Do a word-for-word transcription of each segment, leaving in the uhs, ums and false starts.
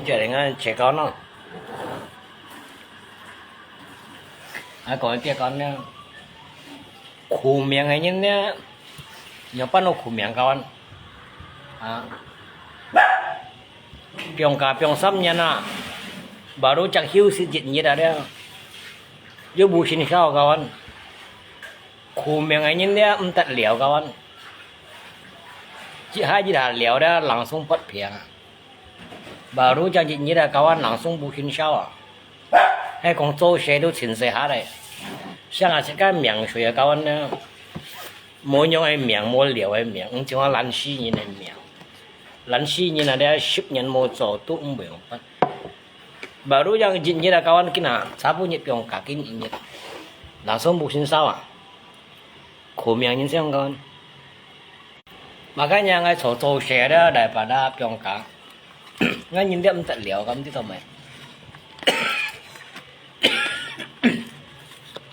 這人啊，切糕喏。啊，講一點講呢，苦命个人呢，仰般个苦命个啊？啊，放假放三日啊，baru正休息一日啊了，又無心燒个啊。苦命个人呢，毋得了个啊。一下一下了了，langsung發病啊。 Baru正一日啊，kawan langsung無心燒啊。係講做事都盡細下咧。像啊，自家命水啊，kawan呢，無樣个命，無了个命，毋像啊懶尸人个命。懶尸人啊，你十年無做，都毋會用法。Baru正一日啊，kawan緊啊，差不多放假緊一日，langsung無心燒啊。苦命人先講。 Makanya𠊎做做事咧，禮拜啊，放假，𠊎人咧毋得了，敢知道無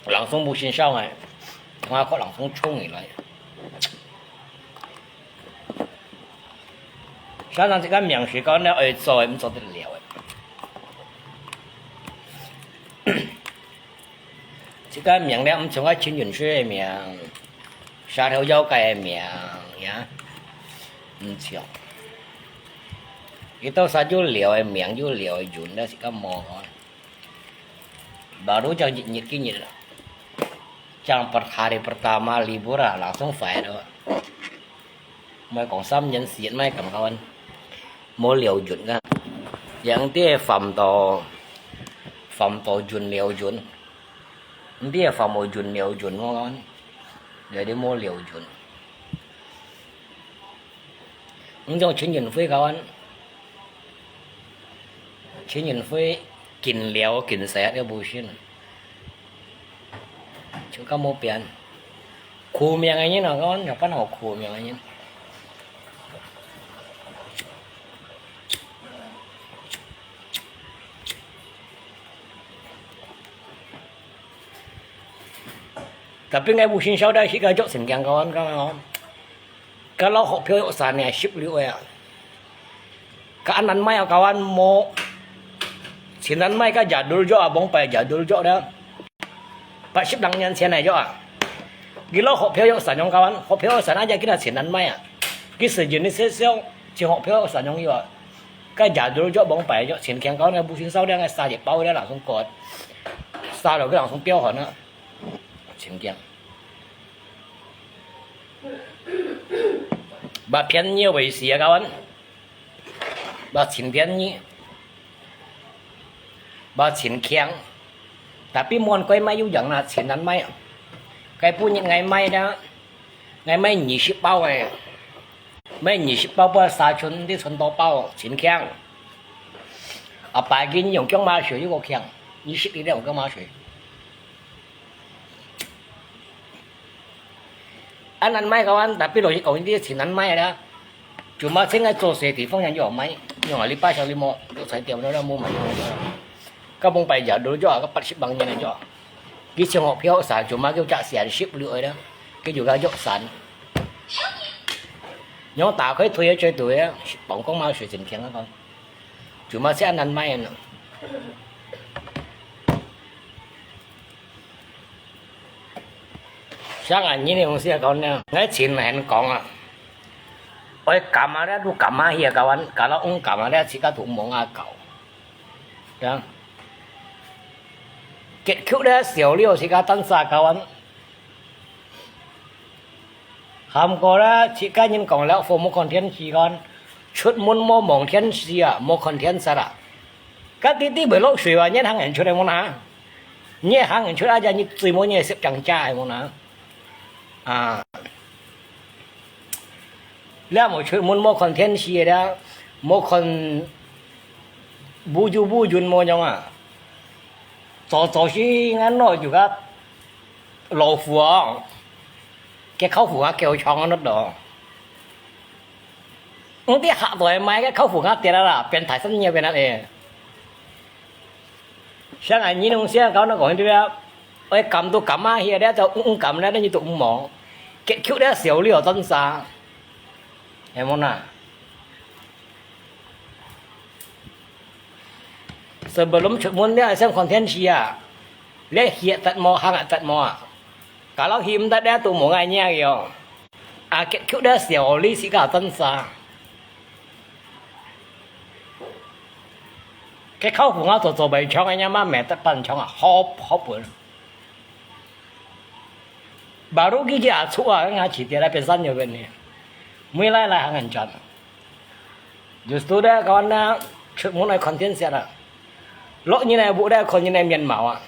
？Langsung無心燒个，𠊎靠langsung衝起來。常常自家命時間咧，愛做个，毋做得了个。 自家命咧，毋像該陳雲水个命，蛇頭妖怪个命，呀，毋像。佢兜儕有了个命，有了个運，但係自家無个。Baru正一日幾日啦，正per hari pertama libur啊，langsung fight咯。 毋係講三年四月，毋係感覺無了運啊。Yang dia phạm到，犯到運了運，毋知犯無運了運，𠊎講，有啲無了運。毋像陳雲輝講， 陳雲輝緊了緊細个無心，就較無變。苦命个人啊，講有辦法苦命个人。Tapi𠊎無心燒到，係个足神經个，講講哦。 Kalau學票有散呢，十六个啊。Ka anan mai kawan mo，前anan mai ka jadul jo啊，往擺jadul jo咧。八十零年前个jo啊。Gila學票有散用kawan，學票有散啊，就今日前anan mai啊。佢時間你少少，前學票有散用有啊。Ka jadul jo往擺jo，前天搞呢，無心燒呢，个沙一包呢，langsung割，沙落去langsung標寒啊，前天。 Ba便宜个位時啊，kawan。Ba盡便宜，ba盡強。Tapi無人過買有樣啦，盡難買啊。該本日𠊎買啦，𠊎買二十包个，買二十包，不過三寸，你寸多包，盡強。啊，拜金用薑嫲水又過強，二十一用薑嫲水。 Anan mai kawan，tapi logik kawan dia前anan mai ada。Cuma singgah做事地方人有賣，用啊，你拜上你莫，有才店了，無賣。Ka bông pai jadul jo，ka八十零年了jo。佢先學票散，cuma佢只先十六个啦，佢就个約散。用打開推个最多个，幫講嘛水真強啊講。Cuma singgah anan mai呢。 Siang啊，你用事講呢，𠊎前人講啊，愛感啊咧，都感啊去啊，kawan，kalau ung感啊咧，自家都無啊搞。呀，結局咧，少了自家單儕kawan。 Hamka啦，自家人講了，父母看天時kan，出門莫望天時啊，莫看天色啊。Ka titi belok水啊，你行人出來無哪？你行人出來，aja你最無你識講價無哪？啊，了無出門莫看天時了，莫看baju bujun無樣啊。早早時間咯，就个老虎啊。 Cái khẩu phần á kêu chong nó đó. Ung ti hak toi mai cái khẩu phần á tiệt là, là, 變態 sân nhiều 變態 eh. Siang ai nhìn ung siang kau nó gọi đi ra. Ôi, cảm tu cảm á, hia đéo cho ung, ung cảm đéo, nó như tụ ung mỏ. Cái kiểu đéo xíu liu tân xa. Em muốn à? Sebelum出門了，先看天時啊。這歇得無，行得無啊？Kalau去毋得了，都無愛命个哦。啊，結局了，小李自家單殺。該靠譜啊，做做白腸个，人嘛，賣得半腸啊，好，好本。 Baru gigi acuh ah, ngah cih tiada pesan nyo ben ni. Mui lai lai hangan chan. Justru dah kawan dah, cut mun ai content siat ah. Lok nyi nai bu dah, kon nyi nai mian mau ah.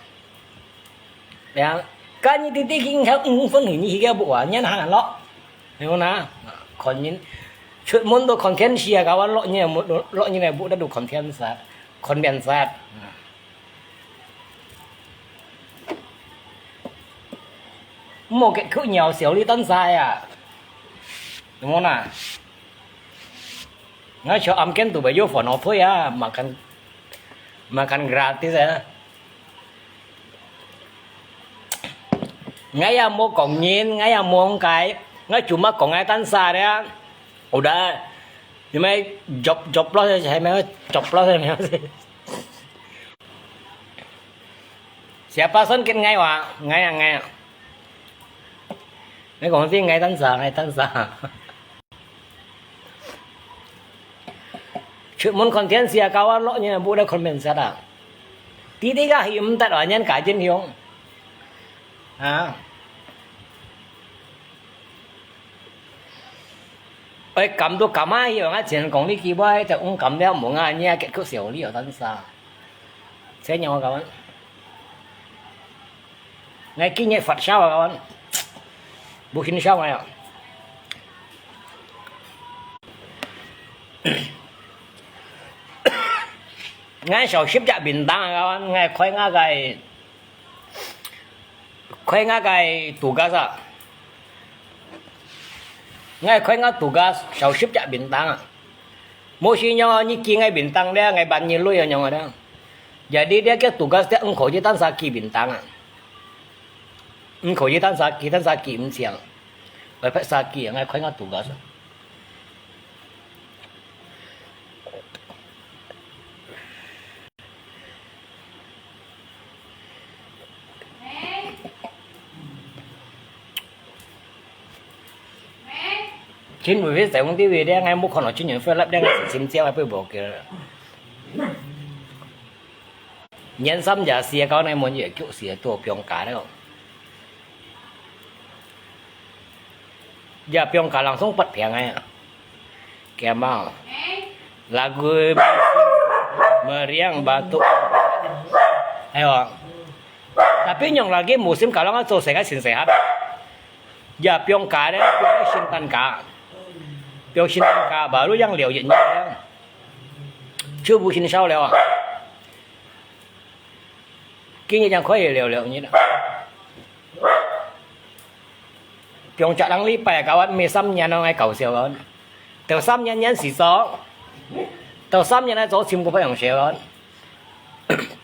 Ya, kan nyi titi king kau ung feng ni hi ga bu ah, nyan hangan lok. Nyo na, kon nyi, cut mun tu content sia kawan lok nyi, lok nyi nai bu dah tu content siat, kon mian siat. Mo kek khu nyau siau li tan sai ah. Mo na. Ngai cho am ken tu ba yo fo no phui ah, makan, makan gratis ah. Ngai ya mo kong nyin, ngai ya mo ngai, ngai cuma kong ngai tan sa dia. Udah, ni mai job, job lo sai mai, job lo sai mai. Siapa son ken ngai wa, ngai ya ngai. Ngai kong si ngai tan sa, ngai tan sa. Cut mun content sia kawan lok nyi bu dah comment siat ah. Titi ka hi um tat wa nyan ka jin hiong. Ha. Oi, kam tu kam ah, hiong ah, chien kong li ki bai, ta ung kam liao mong ah, nyi ah, kek khu siau li, oh, tan sa. Chien nyong kawan. Ngai ki nyi fat siau ah, kawan. Bu hin siau ngai ah. Ngai siau sip jak bintang ah, kawan. Ngai koi ngai kai Koi ngak kai tugas ah. Ngai koi ngak tugas, siau sip jak bintang ah. Mo si nyong ah, nyi ki ngai bintang dia, ngai ban nyi lui ah nyong ah dia. Jadi dia kia tugas dia engko ji tan sa ki bintang ah. Engko ji tan sa ki, tan sa ki msiang. Oi phet sa ki, ngai koi ngak tugas ah. Chính vì vậy, tại công ty vì đấy, ngay mốt còn nói chuyện với lắp đấy, ngay xin chiếu với bộ kia. Nhân sắm giả xìa, có này muốn gì kiểu xìa tua piong cá đấy không? Ya piong kalang song pat piang ai. Kemau. Lagu meriang batuk. Ayo. Tapi nyong lagi musim kalang tu sehat sin sehat. Ya piong ka deh, piong sintan ka. Piong sintan ka, baru yang liau yin ya. Cubu sin sao liao. Kini yang koi liao liao ni. Piong cak lang li pai kawan mi sam nyan ngai kau siau kawan. Teu sam nyan nyan si so. Teu sam nyan ngai zo chim ko pa yang siau kawan.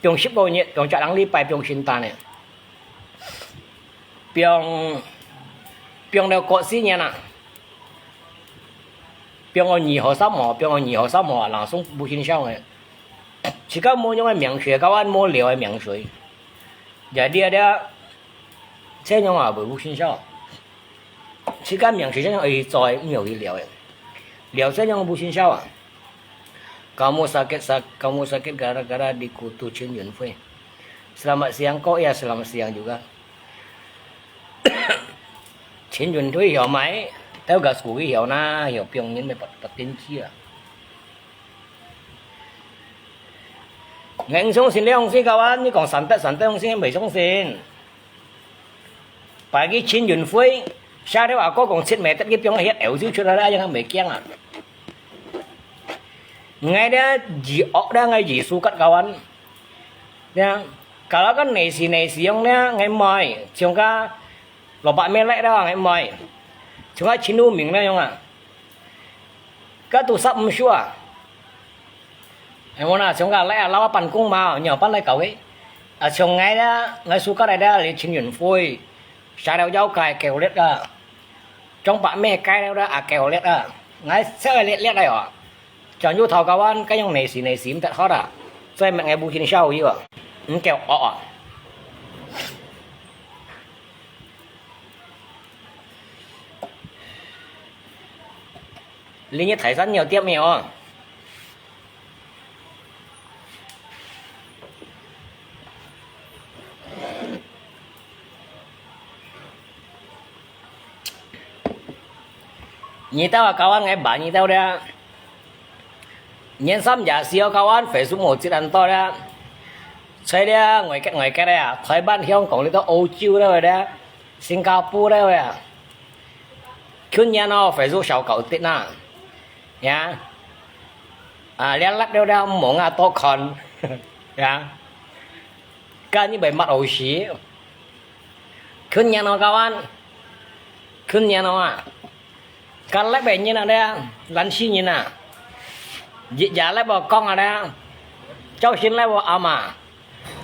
Piong sip ko ni, piong cak lang li pai piong sintan ni. Piong, piong deu ko si nyan ah. Piong o nyi ho sam ho, piong o nyi ho sam ho, langsung bu sin siau ngai. Cika mo nyong ai miang sui, kawan mo liau ai miang sui. Jadi ada, saya nyong ah bu sin siau. Cika miang sui saya nyong ai zoi miau hi liau eh. Liau saya nyong bu sin siau ah. Kamu sakit, sak, kamu sakit gara-gara dikutuk Chen Yunfei. Selamat siang kok ya, selamat siang juga. Chen Yunfei hiau mai, tau gas kui hiau na, hiau piong nyin mai pat, pat tin chi ah. Ngai song sin liang si kawan, ni kong santet, santet song sin mai song sin. Pagi Chen Yunfei, sa deu ako kong chit mai tet ki piong hiat eu siu chut la yang mai kiang ah. Ngai deh ji ok deh ngai ji su kat kawan. Ya, kalau kan nei si nei si yong deh ngai mai, ciong ka lo ba me lek deh ngai mai. Ciong ka Chen Yunming deh yong ah. Ka tu sap msua. Ai mo na, ciong ka lai ah, lau pan kung ma, nyau pan lai kau eh. Ah, ciong ngai deh, ngai su kat deh deh, li Chen Yunfei. Sa deu yau kai keu liet ah. Ciong ba me kai deh deh, ah, keu liet ah. Ngai sa liet liet deh oh. Ciong yu thau kawan, ka yong nei si nei si mtet hot ah. 所以𠊎無去燒佢啊，毋夠惡啊！你日大山有點咩哦？ 你兜啊，教安𠊎辦你兜咧。年三十四哦，教安Facebook無接恁多咧。在咧外國外國咧啊，台灣、香港、你兜澳洲咧咧，新加坡咧啊。去年哦，Facebook燒到跌啦，呀，啊，這粒了了，毋好啊，多看，呀。 該你會抹好勢。去年哦，教安，去年哦啊，該禮拜日啊咧，懶尸人啊，日夜咧無講啊咧，朝晨咧無暗啊，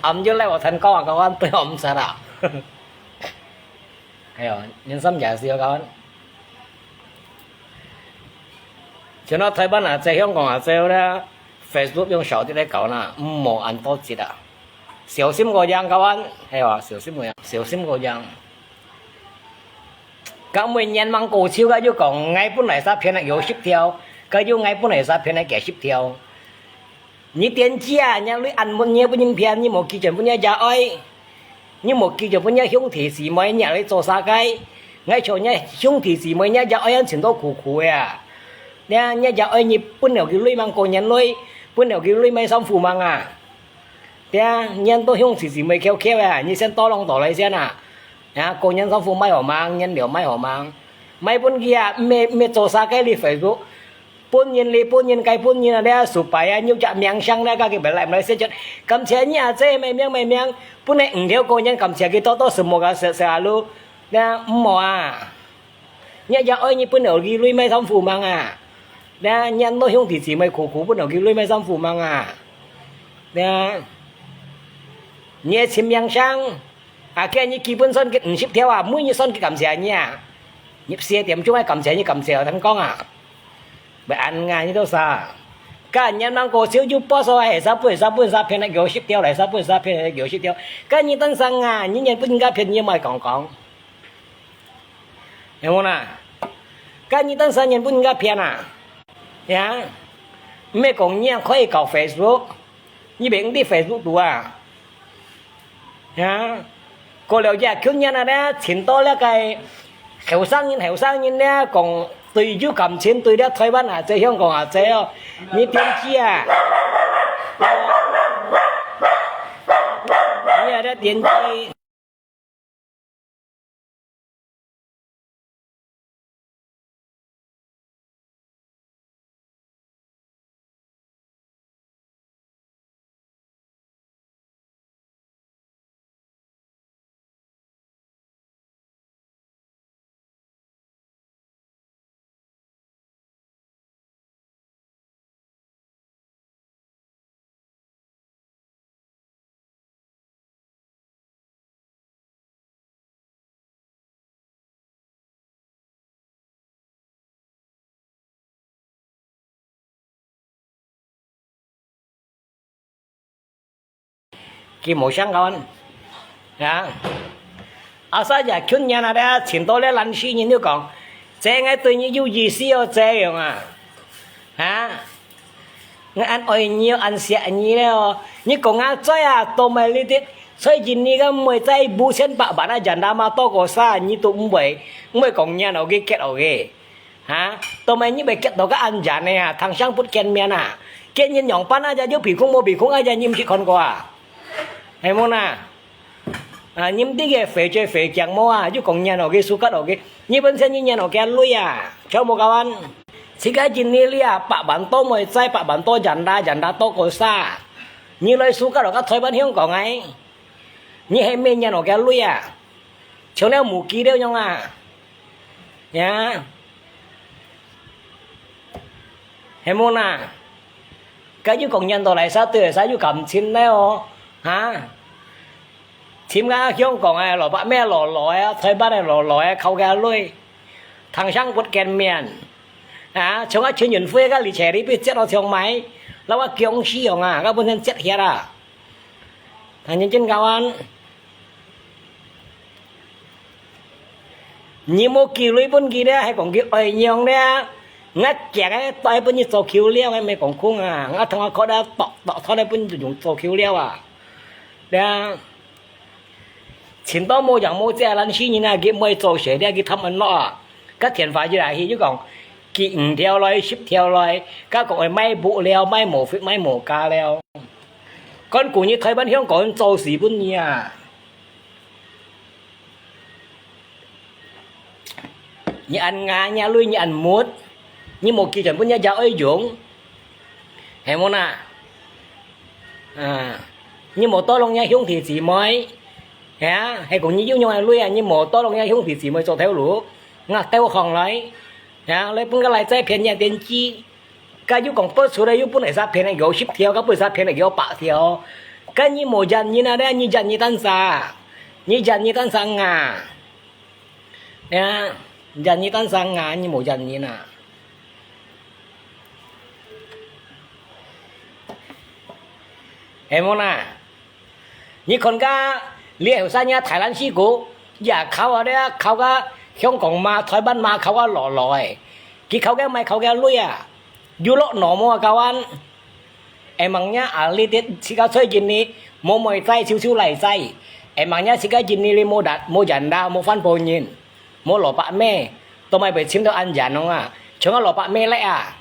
暗晝咧無聽講啊，教安對我毋識啊。哎喲，人生也是要教安。像到台灣啊，在香港啊，在咧Facebook用小弟來搞啦，毋好恁多節啊。 小心个樣，教安，係啊，小心个樣，小心个樣。該每年吂過秋，該又講𠊎分來三片个有十條，該又𠊎分來三片个幾十條。你點擊啊，你按摩你也分人騙，你無記住分人家愛，你無記住分人兄弟姊妹，你也來做啥个？𠊎像你兄弟姊妹，你也愛人尋到苦苦个啊。你你也愛你分了佢鐳吂過年鐳，分了佢鐳買衫褲吂啊？ 對啊，你兜兄弟姊妹翹翹啊，你先多弄多來先啊。啊，過年衫褲買好吂，年料買好吂，買分佢啊，毋係毋係做啥个哩Facebook，分人哩分人，該分人啊，你啊，supaya啊，你有隻名聲咧，該佢本來毋來先講，感謝你啊，這麼名麼名，本來五條過年感謝佢多多什麼个，謝謝啊，你啊，毋好啊。 你也愛你分了佢鐳買衫褲吂啊？你你兜兄弟姊妹苦苦分了佢鐳買衫褲吂啊？你，你个親命聲，啊，今日基本算佢五十條啊，每日算佢感謝你啊。入四點鐘還感謝你，感謝，聽講啊。會恁樣，你都啥？該年吂過少就報數啊，係啥分啥分啥騙个九十條來，啥分啥騙个九十條。該你等生啊，你年分人家騙，你莫講講。 有無啦？該你等生人分人家騙啊？呀，毋係講你可以搞Facebook，你毋知Facebook堵啊？呀，過了這幾年啊咧，尋到這个後生人，後生人咧，講對有感情，對這台灣啊，在香港啊，在哦，你點擊啊，你也在點擊。 佢無相干。啊，asal也去年啊，尋到這懶尸人就講，這𠊎對你有意思哦，這樣啊，啊，𠊎恁愛你哦，恁惜你了哦，你講啊，在啊，都買你的，在印尼个妹在五千八萬啊，janda嘛多過啥，你都毋會，毋會講你啊，OK，get OK。 哈，都毋係你會激到个恁樣呢啊，通常不見面啊，見人樣般啊，就有鼻孔無鼻孔啊，你毋識看過啊？係無啦？啊，你毋知个肥嘴肥腳無啊，又講年哦，佢suka哦，佢，你本身你年哦，佢鐳啊，全部搞完。自家印尼哩啊，百萬多妹仔，百萬多janda，janda多過啥？你來suka哦，个台灣香港哎，你係咩年哦，佢鐳啊？像了無記了樣啊？ 呀，係無啦？該又講年到來，啥對啥有感情了哦，哈？尋个香港个老伯咩老老个，台灣个老老个，靠个鐳，通常不見面，啊，像个陳雲輝个，你車裡被接到像買，摎𠊎僵屍樣啊，𠊎本身接歇啊。聽真真教官，你無寄鐳分佢咧，還講佢愛用咧，𠊎夾个袋分你做球了，𠊎毋係講空啊，𠊎同𠊎殼咧剁剁斷咧分你用做球了啊，對啊。 尋到無樣無跡，咱死人啊，佢毋會做事，你佢貪安樂啊。該電話一來去，又講，寄五條來，十條來，該講會賣無了，賣無fit，賣無價了。講古日台灣香港人做事本你啊！ 你恁𠊎，你鐳你恁密，你無寄轉分若爺哀用，係無哪？啊，你無tolong若兄弟姊妹，係啊，係講你有用个鐳啊，你無tolong若兄弟姊妹做頭路，𠊎兜行來，係啊，來分个倈仔騙若電機， 該又講不出來，又本來係騙个有十條，該本來係騙个有百條。該你無怨人啊，你怨你單儕，你怨你單儕啊。呀，怨你單儕啊，你無怨人啊。係無哪？ 你看該，你後生人大人四個，也考啊，這考个香港嘛，台灣嘛，考个老老誒。佢考个毋係考个鐳啊，有落腦無啊，教官？Emangnya啊，你自家在印尼，無妹仔，少少倈仔。Emangnya自家印尼你無人，無人啦，無番婆人，無蘿蔔咩，都買會尋到恁樣啊，像个蘿蔔咩咧啊！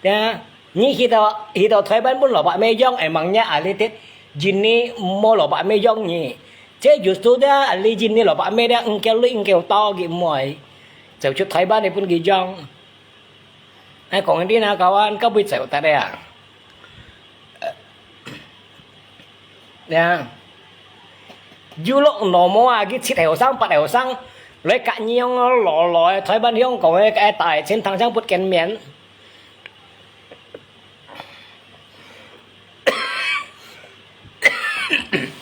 呀，你去到，去到台灣分蘿蔔咩用，emangnya啊，你在印尼無蘿蔔咩用呢？這有時候啊，你印尼蘿蔔咩咧，毋夠鐳，毋夠多，佢毋會。走出台灣，你分佢用。哎，講你那教官，到尾走得了啊？ 呀，有落腦無啊，佢七後生、八後生，來甲你用老老个台灣香港个，个大清堂上不見面。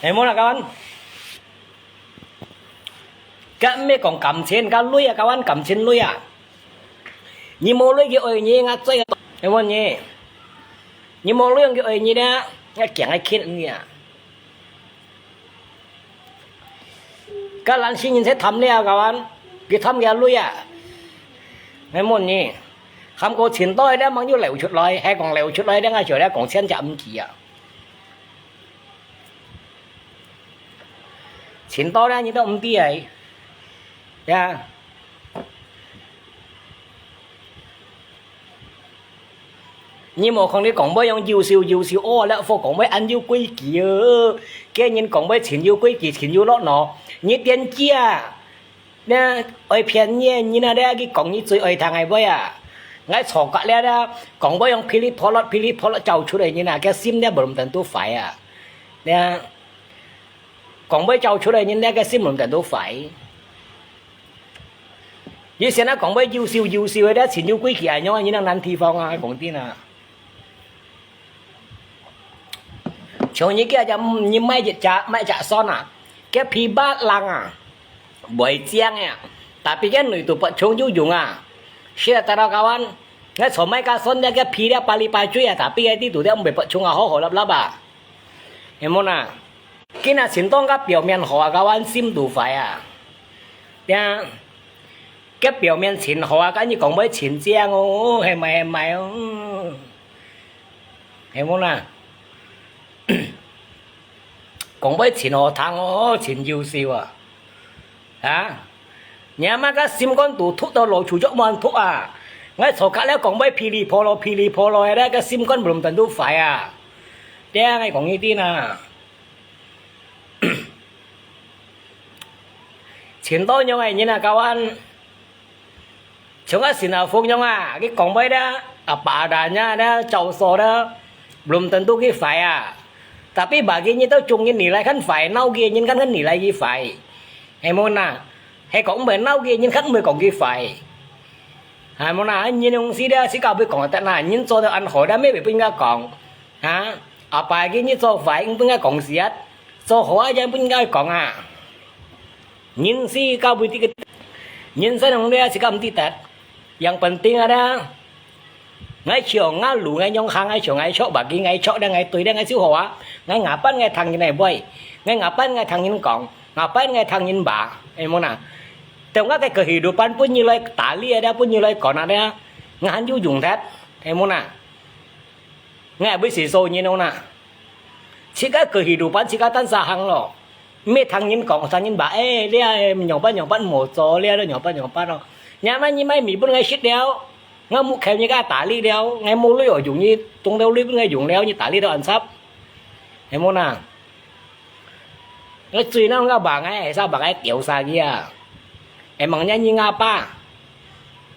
係無啦，教官？ 該毋係講感情，該鐳啊，教官感情鐳啊。你無鐳佢愛你，𠊎最，係無你？你無鐳佢愛你咧，𠊎驚𠊎欠你啊。該懶尸人才貪咧啊，教官，佢貪佢鐳啊。𠊎問你，喊過錢袋咧，吂有流出來，還講流出來咧，𠊎就咧講錢就毋知啊。 錢多咧，你都毋知哎。呀。你無看你講話樣優秀優秀，哦，這副講話恁有規矩哦。該人講話真有規矩，真有落腦。你點知啊？ 那愛騙你个人啊，這佢講你最愛聽个話啊。𠊎坐隔壁這，講話用噼里啪啦噼里啪啦走出來人啊，該心這無論等都壞啊。那講話走出來人，這个心無論等都壞。以前啊，講話優秀優秀个，這真有規矩啊，樣啊，人啊難地方啊，講真啊。 像你這隻，你買一隻，買隻孫啊，該皮巴冷啊，會靚啊，tapi該內肚不充有用啊。是啊，大家kawan，該做買个孫，該皮咧巴里巴嘴啊，tapi該裡肚咧毋會不充啊，好好立立啊。係無啊？今日錢當个表面好啊，kawan，心肚壞啊。呀。 該表面真好啊，該你講話真靚哦，係無係無哦？係無啦？講話真好聽哦，真優秀啊！啊？你阿媽个心肝肚突到老鼠腳滿突啊！𠊎坐隔咧講話噼里啪啦噼里啪啦个，該心肝無論等都壞啊！這𠊎講你知啦。 錢多樣个人啊，kawan，像啊新加坡樣啊，佢講話咧，阿爸阿娘咧，教授咧，belum tentu佢壞啊。Tapi bagi你都中意你來看壞，鬧佢个人看看你來佢壞，係無啊？係講毋會鬧佢个人看毋會講佢壞，係無啊？人用事咧，自家會講得啦，人做到恁好咧，乜會分人家講。 哈？阿爸佢你做壞，毋分人家講事啊，做好啊，正分人家講啊。人生到尾這个，人生用了自家毋知得，yang penting ada， 𠊎想𠊎路𠊎仰行，𠊎想𠊎著，無緊𠊎著了，𠊎對了，𠊎就好啊。𠊎𠊎摎𠊎聽人來話，𠊎𠊎摎𠊎聽人講，𠊎摎𠊎聽人話，會無哪？等𠊎个kehidupan分你來打理啊，分你來管啊，𠊎還有用忒，會無哪？ 𠊎會死所有人哦哪。自家kehidupan自家單儕行咯，毋係聽人講，聽人話，欸，這仰般仰般無做，這仰般仰般咯。若麼你買米分𠊎食了，𠊎目口你个打理了，𠊎無鐳用，你當兜鐳分𠊎用了，你打理到恁差，係無哪？ 𠊎嘴那个話，𠊎會使話𠊎丟下去啊。會望你你阿爸，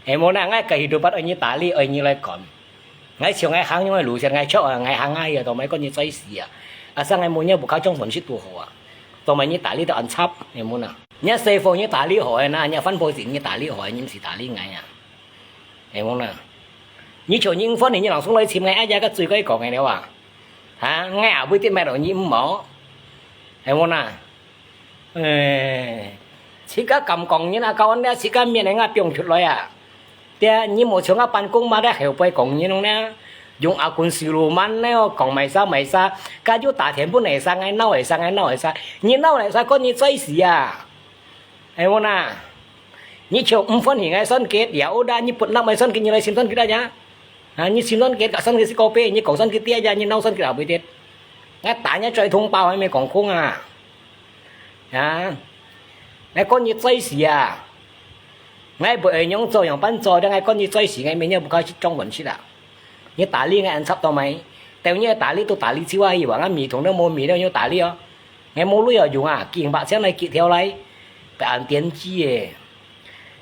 係無哪？𠊎kehidupan愛你打理，愛你來管。𠊎想𠊎行樣个路線，𠊎著啊，𠊎行啊，也都毋係講你最死啊。啊，生个無你不靠中文識都好啊，都毋係你打理到恁差，係無哪？你師傅你打理好个哪，你番婆子你打理好个，你毋使打理𠊎啊。 係無哪？你像你毋歡喜，你langsung來尋𠊎，哎呀，个嘴該講个了啊！哈，𠊎也會得買到你毋無？係無哪？欸，自家敢講人啊，搞恁樣自家面个啊放出來啊！對啊，你無像啊辦公嘛，在後背講人呢，用akun siluman呢，講麼儕麼儕，該就打電分會使，𠊎鬧會使，𠊎鬧會使，你鬧會使，講你最死啊！ 係無哪？你像毋歡喜𠊎選舉，也有啦，你不納𠊎選舉，你來尋選舉啦呀？啊，你尋選舉，選舉係個別，你講選舉對呀，你鬧選舉也會得。𠊎打你嘴通報，還無講空啊！啊，𠊎講你最死啊！𠊎不會仰做仰般做，𠊎講你最死，𠊎明日不靠去中文去啦。 你打理𠊎恁差到無？等你打理都打理就啊，以往啊米桶都無米了，你打理哦。𠊎無鐳哦用啊，幾百千來幾條來，別恁癲雞誒。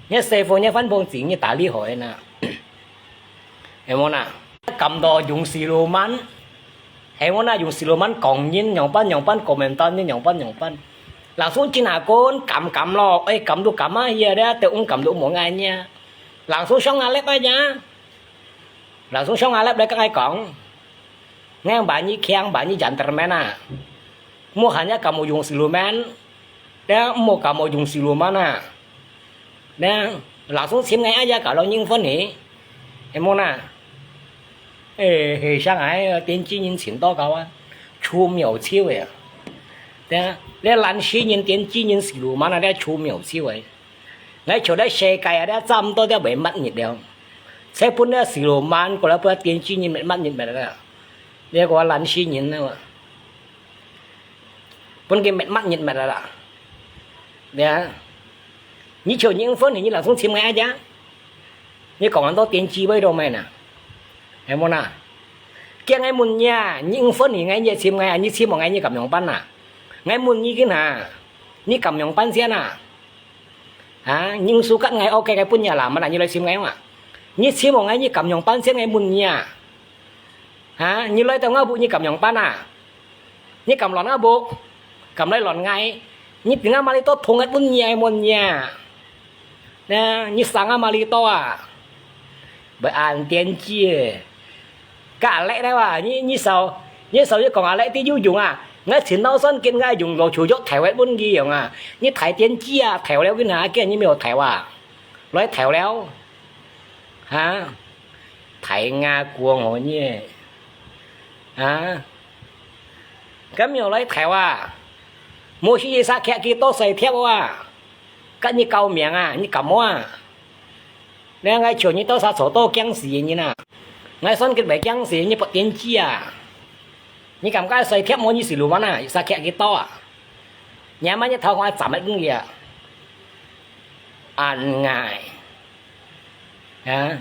你師傅你番婆子你打理好个哪？係無哪？敢到用siluman，係無哪？用siluman講人仰般仰般，komentar人仰般仰般。Langsung真下講敢敢咯，誒，敢都敢啊，ia咧，都毋敢都無愛呢。Langsung上下lep啊呀。 Langsung上下lep來跟𠊎講，𠊎話你強，話你gentleman啊，莫喊人家敢無用siluman，咧莫敢無用siluman啊，咧langsung尋𠊎啊，也搞到應分你，係無哪？誒，係像𠊎電子人尋到搞啊，出苗手誒，對啊，咧懶尸人電子人siluman啊，咧出苗手誒。 𠊎坐在世界啊，這差毋多都會末日了。才分這siluman過來，分電子人滅末日滅了。這個懶尸人啊，分佢滅末日滅了啦。對啊，你就應分你，你langsung尋𠊎啊，你講恁多電子話都無哪，係無哪？叫𠊎問你啊，你應分你，𠊎你尋𠊎啊，你尋無𠊎，你敢仰般啊？𠊎問你个哪，你敢仰般先啊？ 啊，你sukat𠊎OK，𠊎分你啦，麼个你來尋𠊎啊？你尋無𠊎，你敢仰般先𠊎問你啊？啊，你來到吾屋，你敢仰般啊？你敢亂吾屋？敢來亂𠊎？你頂下麼个都同𠊎問你啊，問你啊？啊，你生啊麼个都啊？ Baan天知，該阿力咧哇，你你少你少一講阿力啲有用啊！𠊎尋到算見𠊎用老鼠藥頭个問佢用啊！你睇天知啊，頭了佢哪見你沒有頭啊？來頭了，哈？睇牙光哦你，哈？該沒有來頭啊？無去一儕徛佢多衰貼啊！該你救命啊！你感冒啊？ 你𠊎求你到啥坐到驚死个人啊！𠊎算佢袂驚死，你發癲雞啊！你感覺衰貼無你死路灣啊？有啥徛佢到啊？你阿媽你頭我斬一根啊！An ngai，啊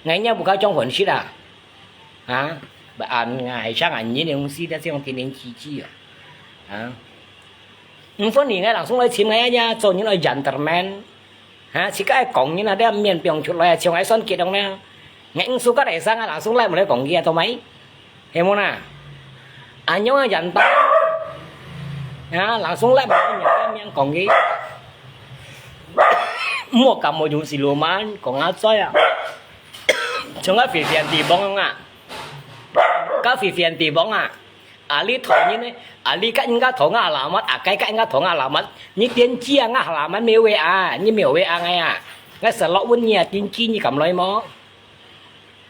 ！𠊎你不該種混血啊！啊！An ngai，像俺你東西的這種天天雞雞啊！啊！毋分你𠊎人送來尋𠊎呀，做人愛gentleman。 哈，自家个工人啊，這面放出來啊，像𠊎算結了呢。𠊎毋suka來生啊，langsung來無來講佢啊，做麼？係無啦？恁樣啊，人道。啊，langsung來無來面面講佢。莫感冒用死路蠻，講啊嘴啊。像个Vivian地方啊，个Vivian地方啊。 啊，你討人呢？啊，你甲人家討啊，alamat，啊，該甲人家討啊，alamat，你點知啊，啊，alamat沒有位啊，你沒有位啊，哎呀，𠊎實落問你啊，點知你敢來無？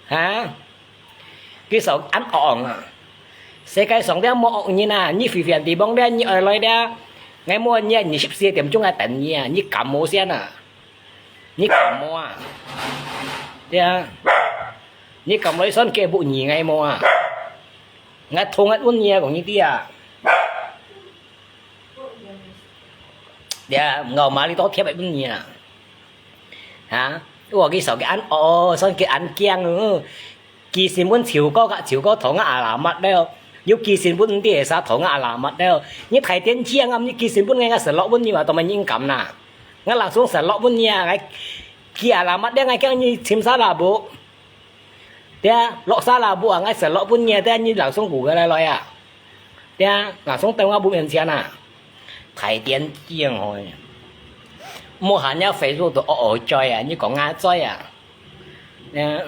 哈？佢想恁惡啊！世界上這無惡人啊！你隨便地方這，你愛來這，𠊎無你啊！二十四點鐘𠊎等你啊！你敢無先啊？你敢無啊？對啊！你敢來算計不你𠊎無啊？𠊎痛啊！問你啊！講你知啊！ 呀，𠊎嘛哩都貼來分你啊。哈？我个手機恁哦，算佢恁驚哦。寄信分秋哥甲秋哥同𠊎阿拉末了，又寄信分毋知會使同𠊎阿拉末了。你大電視啊，你寄信分𠊎，𠊎實落分你嘛，都毋應敢啦。𠊎langsung實落分你啊，𠊎寄阿拉末了，𠊎驚你尋沙拉布。 對啊，落沙拉布啊，𠊎實落分你啊，對啊，你langsung Google來來啊。對啊，langsung到𠊎屋面前啊。大電視哦，無閒了Facebook都哦哦嘴啊，你講𠊎嘴啊。對啊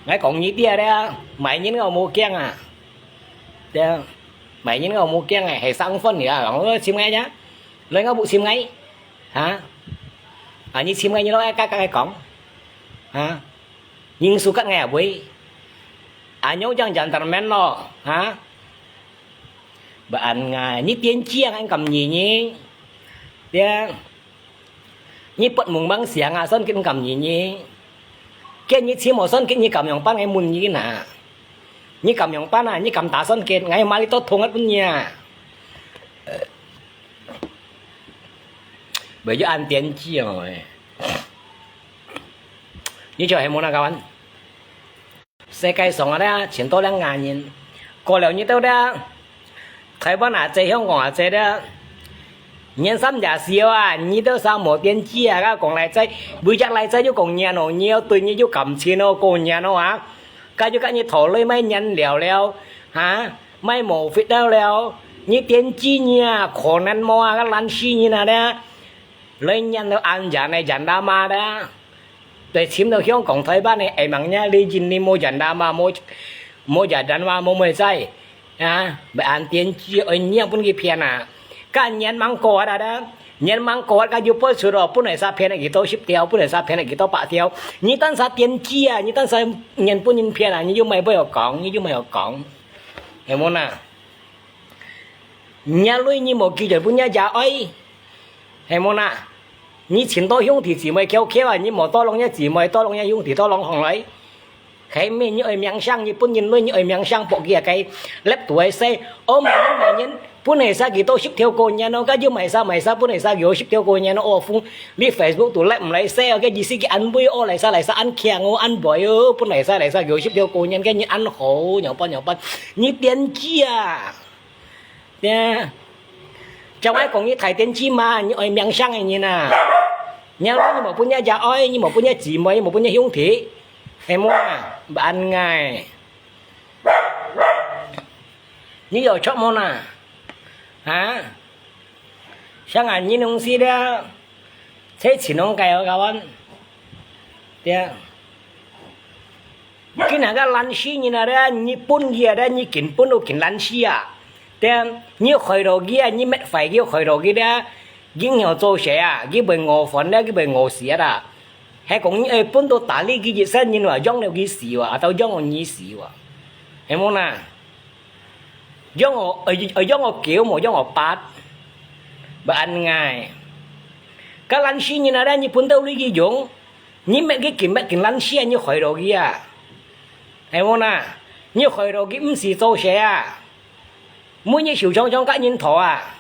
，𠊎講你知啊，對啊，賣人𠊎無驚啊。對啊，賣人𠊎無驚啊，係生份你啊，人尋𠊎呀，來𠊎屋尋𠊎。 哈？啊，你尋𠊎，你老愛甲甲𠊎講，哈？人數甲𠊎也會，啊，恁樣正gentleman咯，哈？毋恁樣，你電視啊，恁敢你呢？對啊，你發夢夢想啊，算佢敢你呢？今日尋無算佢，你敢樣辦？𠊎問你呐，你敢樣辦啊？你敢打算佢？𠊎嘛哩都痛啊，分你啊！ 袂有恁電視哦。你就係無那个玩。世界上啊咧，全都兩个人。過了你兜咧，台灣啊，在香港啊，在咧，年三十歲啊，你兜啥無電視啊？該講來在，每日來在就講年哦，你要對你有感情哦，過年哦啊，該就甲你討論買年了了，哈？ 買無fit了了，你電視呢，可能無啊，个爛死人啊咧，來念到安全个人啦嘛咧，對，尋到香港台灣个，會問呢，你真你無人啦嘛，無，無人啦嘛，無無在，啊，愛安電視，愛念分佢騙啊，甲年吂過啊咧，年吂過啊，甲又播出咯，本來啥騙个幾多十條，本來啥騙个幾多百條，你單啥電視啊，你單啥念分人騙啊，你又買不要講，你又買要講。 係無呐？若女你無寄轉分若爺哀，係無呐？你尋到兄弟姊妹翹翹啊，你無tolong若姊妹，tolong若兄弟，tolong行來。係咩？你愛名聲，你分人女，你愛名聲，博佢啊該粒肚个細，哦，買人買人，本來啥幾多十條過年咯，該又買啥買啥，本來啥幾多十條過年咯，哦，風，你Facebook都揇毋來細哦，該意思佢安慰哦，來啥來啥安強哦，安慰哦，本來啥來啥幾多十條過年，該你安好，仰般仰般。 你電視啊！對啊，正愛講你大電視嘛，你愛名聲个人啊！你你無分若爺哀，你無分若姊妹，你無分若兄弟，係無啊？毋恁樣。你有著無呐？啊？像恁樣東西咧，這情況該有搞完。對啊。 佢那个爛死人啊咧，你分佢啊咧，你根本都根爛死啊！對啊，你害到佢啊，你搣壞佢，害到佢咧，佢仰做事啊，佢會餓飯咧，佢會餓死啊！係講你愛分到打理佢一世人啊，養了佢死啊，啊到養到你死啊，係無呐？ 養我，呃，呃，養我狗，無養我八。毋恁樣。該爛死人啊，你分到你去用，你搣佢根搣根爛死啊，你害到佢啊。係無呐？你害到佢毋識做事啊。每日受傷傷甲人討啊。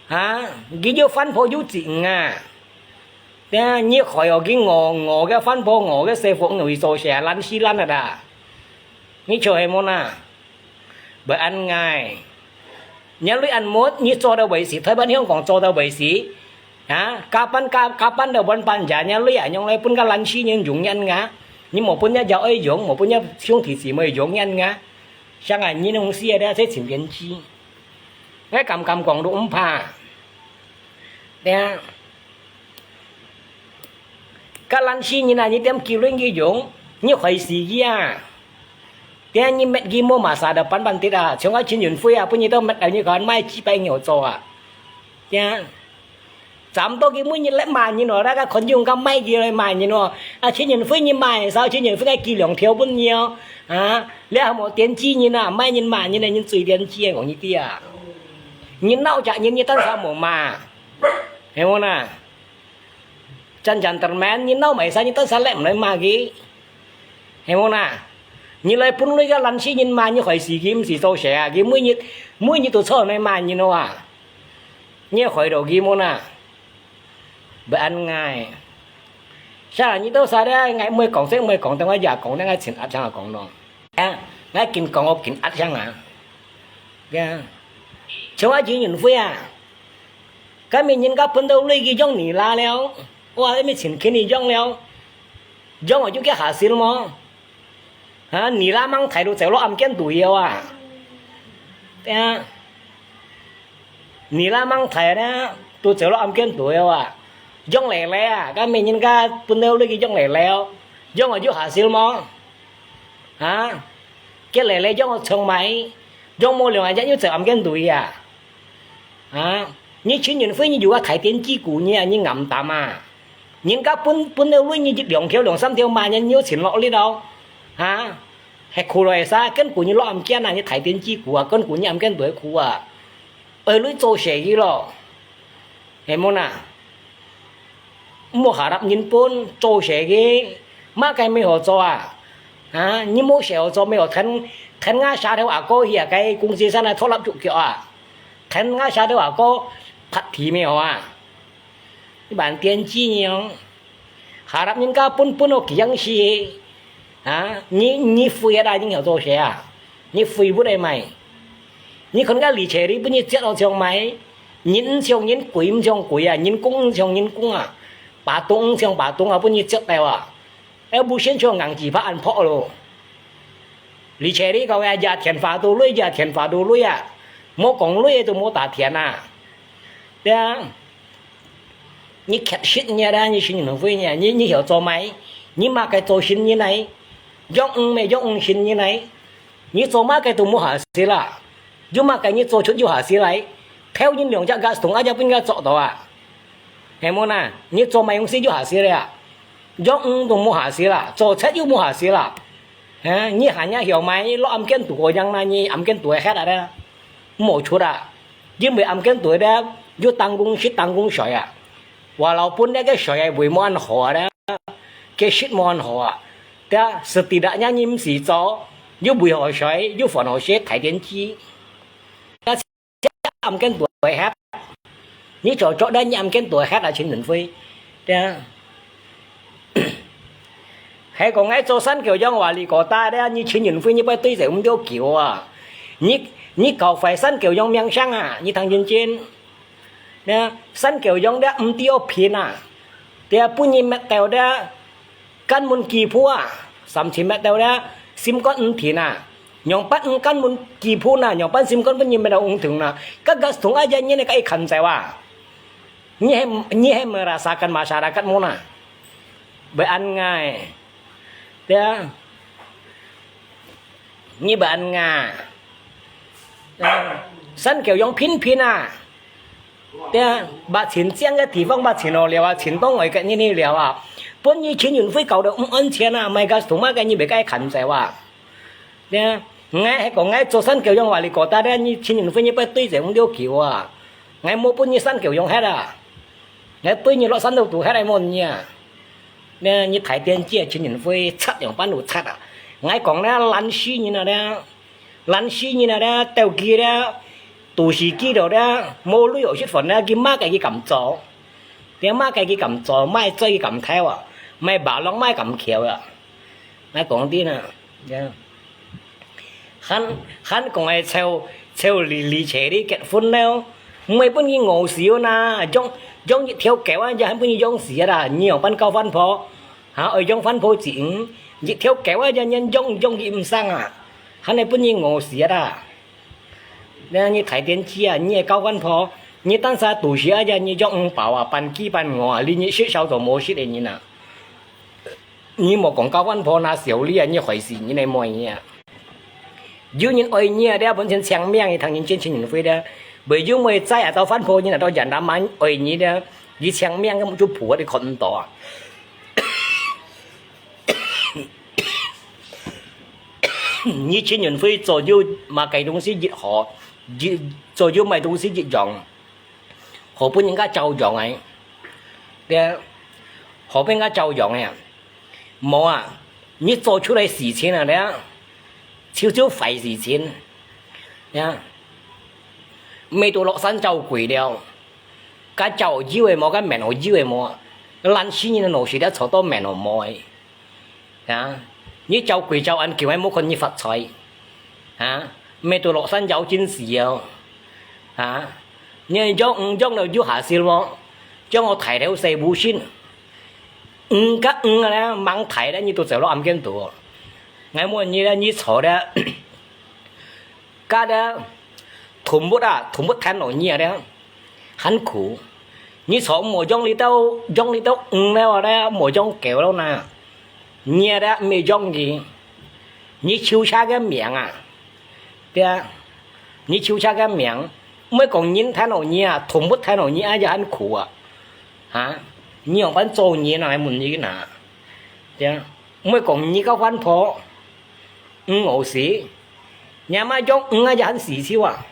哈？佢又飯泡又錢啊。對啊，你害到佢餓，餓个飯泡，餓个師傅，毋會做事啊，爛死爛啊啦。你笑係無呐？ 毋恁樣。若鐳恁無，你做到為止，台灣香港做到為止。啊，加班加，加班到半半夜，若鐳啊，用來分个爛死人用人啊。你無分若爺哀用，無分若兄弟姊妹用人啊。像啊，你弄死个咧，這真偏激。𠊎敢敢講都毋怕。對啊。 該爛死人啊，你點結論佢用，你害死佢啊！點你搣佢無嘛，啥都板板跌啊，像該陳雲輝啊，分你都搣到你看賣幾百牛做啊！點，差毋多佢每日來罵人哦，大家看中佢罵佢來罵人哦。啊，陳雲輝你罵，啥陳雲輝个寄兩條分你哦。啊，你還無電視人啊，罵人罵人个，人最電視个，講你知啊。你鬧隻人，你單啥無罵，係無啦？真正得面，你鬧埋晒，你單啥來毋來罵佢，係無啦？你來分你个爛死人罵，你害死佢，毋使做事啊！佢每日每日都坐來罵人哦啊！你害到佢無啦？ Bơ ăn ngai. Sa, nyi to sa dia, ngai mui kong sek mui kong, tengah ya kong, tengah chin at sang kong no. Ya, ngai kin kong, ok kin at sang ah. Ya. Chong a ji nyun fui ah. Ka mi nyin ka pun do lui ki jong ni la leo. Wa mi chin kin ni jong leo. Jong a ju ke hasil mo. Ha, nila mang thai lu chéu lo am kiên tui yeu à. Tia. Nila mang thai na, tu chéu lo am kiên tui yeu à. Jong lè lè à, ka mi nyin ka pun leo lu ki jong lè lè. Jong a ju hasil mo. Ha? Ke lè lè jong chong mai. Jong mo liang a ju chéu am kiên tui à. Ha? Nyi chin yun fui nyi ju a thai tien ji ku nyi a nyi ngam tam à. Nyin ka pun, pun leo lui nyi ju liang kiêu liang sam tiao ma nyin nyu chin lo li lo. Ha? He khu lo sa, ken ku nyi lo am kiên à, nyi thai tien ji ku à, ken ku nyi am kiên tui khu à. Ơi lui cho sẻ gi lo. He mo na. Mo harap nyin pun, cho sẻ gi. Ma cái mi ho cho à. Ha? Nyi mo sẻ ho cho mi ho then, then nga sa theo à ko hia cái công ty sa na tho lap ju kiêu à. Then nga sa theo à ko, phat thi mi ho à. Iban tien ji nyi ong. Harap nyin ka pun pun o kiang si. Ha? Nyi, nyi fui a da nyin heo cho sẻ à. Nyi fui bu dai mai. Nyi khon ka li che li bu nyi chiat o chiong mai. Nyin chiong nyin kui, chiong kui à. Nyin kung chiong nyin kung à. Ba tung chiong ba tung à, bu nyi chiat teo à. Eo bu sien chiong ngang ji pha an pho lo. Li che li kau ya, ya thian fa tu lui, ya thian fa tu lui à. Mo kong lui tu mo ta thian à. Tia. Nyi khét sit nyi da, nyi sin nyi fui nyi, nyi, nyi heo cho mai. Nyi ma cái cho sin nyi nai. Jong ung me, jong ung sin nyi nai. Nyi cho ma cái tu mo hasil à. Ju ma cái nyi cho chut ju hasil lai. Theo nyi liang jak gas thùng aja pun ga cho to à. He mo na, nyi cho mai ung si ju hasil à. Jong ung tu mo hasil à. Cho chet ju mo hasil à. Ha, nyi ha nya heo mai, lo am kiên tu ko yang na, nyi am kiên tu het à da. Mo chut à. Jin bui am kiên tu da, ju tăng công sit tăng công soi à. Wa lao pun da cái soi ai bui mo an ho à da. Cái sit mo an ho à. Tia, setidaknya nyi msi cho. Ju bui ho soi, ju phon ho sit, thai tien ji. Am kiên tu het. Nyi cho cho da nyi am kiên tu het à chin yun fui. Tia. He kong ngai cho san kiêu yong wa li ko ta da nyi chin yun fui nyi pai tui zeu um diu kiêu à. Nyi, nyi kau fai san kiêu yong miang sang à, nyi thang chin chin. Tia, san kiêu yong da um diu pin à. Tia pun nyi met teo da. Kan mun ki phu à, sam chin met teo da, sim kon ung thin à. Nyong pan ung kan mun ki phu na, nyong pan sim kon pun nyi met teo ung thung na. Ka gas thung a ya nyi ne ka i khan zai wa. Nyi he, nyi he merasakan masyarakat mo na. Bơ ăn ngai. Tia. Nyi bơ ăn nga. Tia. San kiêu yong pin pin à. Tia, ba chin chiang cái địa phương ba chin lo liao à, chin tông ngồi cái nyi nyi liao à. Pun nyi chin yun fui kau da um an chien à, mai gas thùng ma cái nyi bê cái khan zai wa. Tia, ngai he ko ngai cho san kiêu yong wa li ko ta da nyi chin yun fui nyi pai tui zeu um diu kiêu à. Ngai mo pun nyi san kiêu yong het à. Ngai tui nyi lo san tu tu het ai mo nyi à. Tia, nyi thai tien ji chin yun fui chat yong pan lu chat à. Ngai kong na lan si nyi na da. Lan si nyi na da, teo ki da, tu si ki do da, mo lui o sit phon da, ki ma cái ki kam cho. Tia ma cái ki kam cho, mai choi ki kam theo à. Mai ba long mai kam kiêu à. Ngai kong ti na. Ya. Han, han kong ai cheu, cheu li, li che li kết hôn leo. Mai pun nyi ngô siu na, jong, jong yi theo kéo a, ya han pun nyi jong si da, nyi yong pan kau phan pho. Ha, ơi jong phan pho ching, yi theo kéo a, ya nyen jong, jong yi um sang à. Han ai pun nyi ngô si da. Nè, nyi thai tien ji à, nyi kau phan pho, nyi tan sa tu si a, ya nyi jong um pao à, pan ki pan ngô à, li nyi sit sao to mo sit e nyi na. Nyi mo kong kau phan pho na siu li à, nyi hoi si nyi ne moi nyi à. Yu nyin oi nyi à, dia pun chin chiang miang, nyi thang nyin chin chin nyin fui dia. Bơ yu moi chai à, tao phan pho nyi na, tao yan da man oi nyi dia. 你青盲个目珠婆你看毋到啊？你陳雲輝做有麼个東西一好，一，做有麼个東西一樣，好分人家照樣个，對啊，好分人家照樣个啊。無啊，你做出來事情啊，對啊，就就壞事情，對啊，乜都落山走鬼了。 該朝有个無，該面後有个無，爛死人个老實了，坐到面後無个。啊，你朝跪朝恁久，還無看你發財。啊，乜都落山搖金樹哦。啊，你用，用了有下事無？將我抬頭細無心。嗯，該嗯啊咧，吂抬咧，你都走落暗間肚哦。𠊎問你咧，你坐咧， 該咧，動物啊，動物聽到你啊咧，還苦。你坐無用你兜，用你兜魚了咧，無用狗了呢。你啊咧，毋係用佢，你救自家个命啊，對啊，你救自家个命，毋係講人聽到你啊，動物聽到你啊，也還苦啊，哈，你仰般做人啊，還問你哪，對啊，毋係講你个環保。 魚餓死，若媽養魚啊，也還死手啊。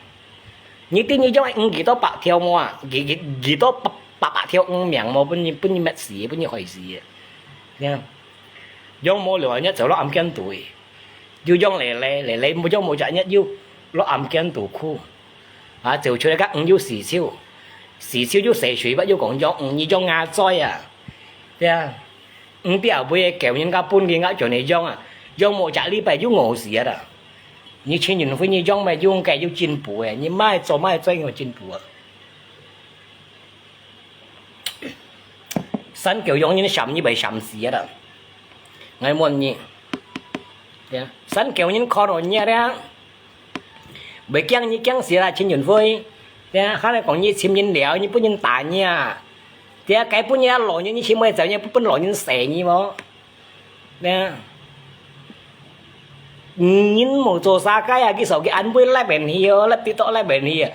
你知你養个魚幾多百條無啊？幾，幾，幾多百，百，百條魚命無？分你，分你滅死，分你害死。你看，養無了，你走落暗間肚去。又養咧咧，咧咧，無養無隻日又落暗間肚苦。啊，走出來个魚又死手，死手又洗水吧，又講養魚，你養啊災啊。對啊。 你表妹个狗人家分人家叫你養啊，養無隻禮拜又餓死啊啦。你陳雲輝你養咩，又該又進步誒，你麼个做麼个做有進步啊？山狗養人閃你會閃死啊啦。𠊎問你，對啊，山狗人看到你啊咧， 會驚你驚死啦，陳雲輝。對啊，還來講你尋人了，你分人打你啊。對啊，該分人啊老人，你尋麼个走，你分老人洗你無？對啊。人無做啥个啊，佢手機安排拉便去哦，拉比到拉便去啊。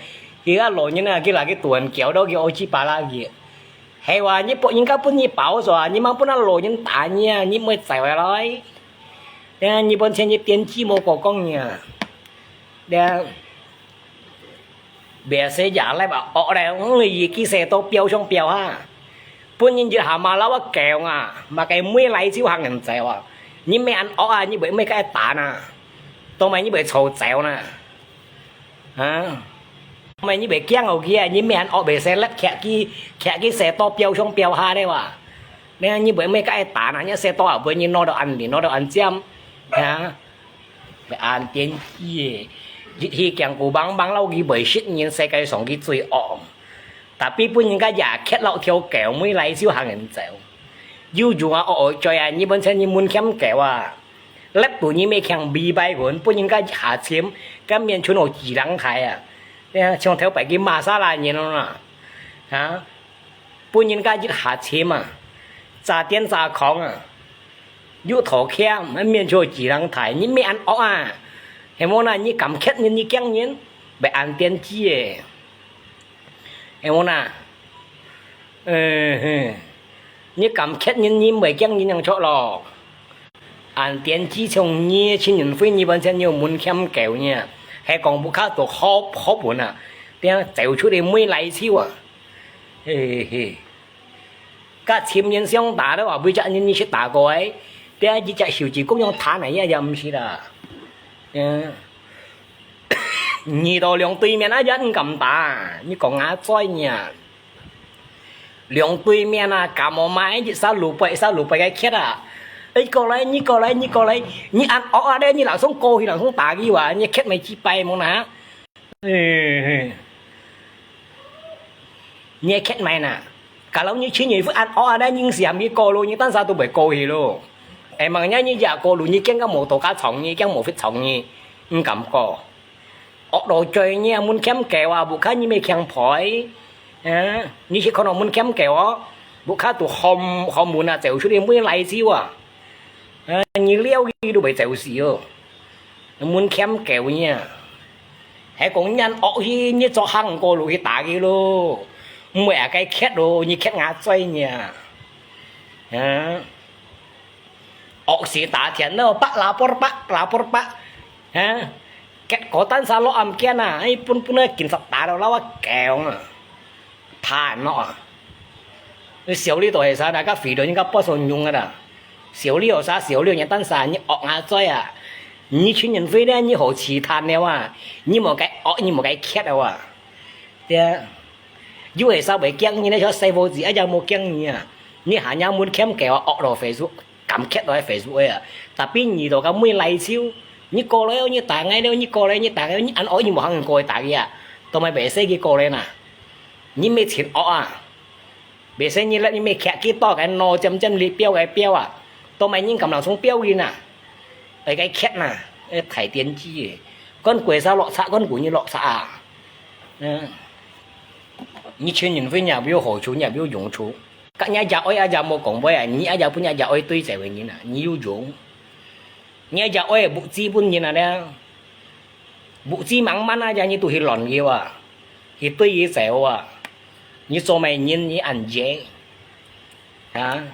佢个老人啊，佢拿佢斷腳到佢愛去巴拉佢。係哇，你分人家分你包咗啊，你吂分啊老人打你啊，你毋會走下來。對啊，你本錢你電視無過講你啊。 咧，別使也來吧，惡咧，嗯，佢幾歲都飆上飆下。分人一下馬lau啊狗啊，麼个妹來就行人走啊，你毋係恁惡啊，你會毋會該打啊？當然你會吵走啊？啊？當然你會驚好佢啊，你毋係恁惡，會使咧，徛佢，徛佢歲多飆上飆下咧哇？你，你會毋會該打啊？你歲多啊，會你腦到恁靈，腦到恁尖，啊？ 安電機誒，一去驚古梆梆，摎佢會食人，世界上佢最惡。Tapi分人家也蹶摎條狗尾來就行人走。有種啊，惡惡嘴啊，你本身你門檻狗啊，粒到你咩強尾擺分，分人家一下尋，甘面全好幾人開啊。對啊，像頭擺个瑪莎拉人咯啦，啊，分人家一下尋啊，炸癲炸狂啊。 有頭欠，還面就幾人抬，你毋係恁惡啊？係無哪，你敢蹶人，你驚人，會安電機誒。係無哪？嗯哼，你敢蹶人，你毋會驚人樣著咯。安電機像你，陳雲輝你本身有門檻狗呢，係講屋下都好，好本啊，點走出去尾來手啊。嘿嘿。 該尋人相打咧話，每隻人你識打過誒，第一隻手指公樣彈啊，也也毋識啦。嗯，你到兩對面啊，也毋敢打，你講啊，嘴呢？兩對面啊，敢無買一隻滷白，一隻滷白个蹶啊？哎，過來，你過來，你過來，你恁惡啊咧，你老兄過去，老兄打佢話，你蹶咪幾擺無哪？ 嗯，你蹶麼哪？Kalau你去你會恁惡啊，你應該喊佢過路，你單儕都會過去咯。哎，吂呢，你也過路，你驚个無到加長呢，驚無fit長呢，毋敢過。惡到嘴呢，門檻狗啊，屋下你乜強陪。啊，你去看到門檻狗哦，屋下都好，好門啊，走出去尾來手啊。啊，你撩佢都會走死哦。 門檻狗呢？係講人惡去，你做行過路去打佢咯。毋會啊，該劇咯，你劇𠊎嘴呢。啊，惡死打田咯，啪啦啵啪啦啵啪，啊，結果單儕落暗間啊，哎，分分个警察打到老啊狗啊，怕喏啊。小李都係啥，那個肥佬應該不受用个啦。小李有啥？小李人單儕，你惡𠊎嘴啊，你陳雲輝呢？你好奇談了啊？你無該惡，你無該劇了啊？ 對啊，有个稍微驚你咧，像細伙子一樣無驚你啊。你下下門檻狗啊，惡落Facebook，敢劇落去Facebook个啊。Tapi你都敢會來笑，你過來哦，你打𠊎了，你過來，你打𠊎，你恁惡，你無行過去打佢啊，都毋係白使佢過來呐。你乜真惡啊！ 別生日了，你乜徛幾多个腦尖尖里標个標啊，都無人敢拿從標人啊，愛該徛呐，愛大電機个，管鬼殺落賊，管鬼你落賊啊。嗯，你陳雲輝也無好處，也無用處，甲你阿爺哀阿爺無講話啊，你阿爺分你阿爺哀對待个人啊，你有用？你阿爺哀物資分人啊咧？ 物資吂滿啊，你都去亂佢啊，去對佢走啊，你做麼人你恁樣啊？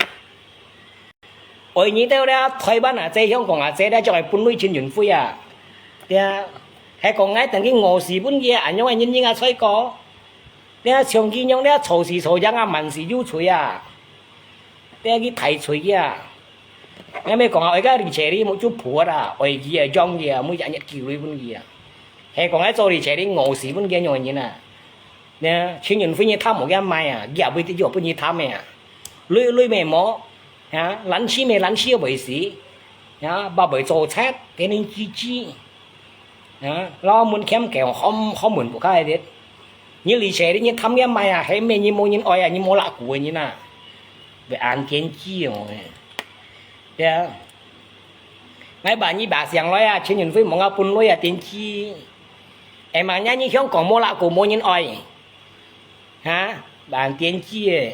愛你兜咧，台灣啊，在香港啊，在咧，就係分類陳雲輝啊，對啊，係講𠊎等佢餓死分佢啊，恁樣个人人啊，衰過。 你啊，像佢樣，你啊，吵死吵贏啊，滿死又吹啊，你啊，佢大吹啊。你咪講啊，愛个李彩麗目珠婆啊，愛佢啊，養佢啊，每日日寄鐳分佢啊。係講愛做李彩麗餓死分佢樣个人啊。你啊，陳雲輝你貪無佢賣啊，佢也會得有分你貪个啊。鐳鐳咩無，啊，冷氣咩冷氣又袂死，啊，把袂做賊，天天吱吱。 啊，老門檻狗，好好門不開的。你而且你貪个賣啊，係咩？你無人愛啊，你無拉古个人啊，會恁癲雞哦！對啊，𠊎把你把想來啊，陳雲輝望啊本來啊癲雞，哎嘛，人你香港無拉古無人愛。 哈，還癲雞誒！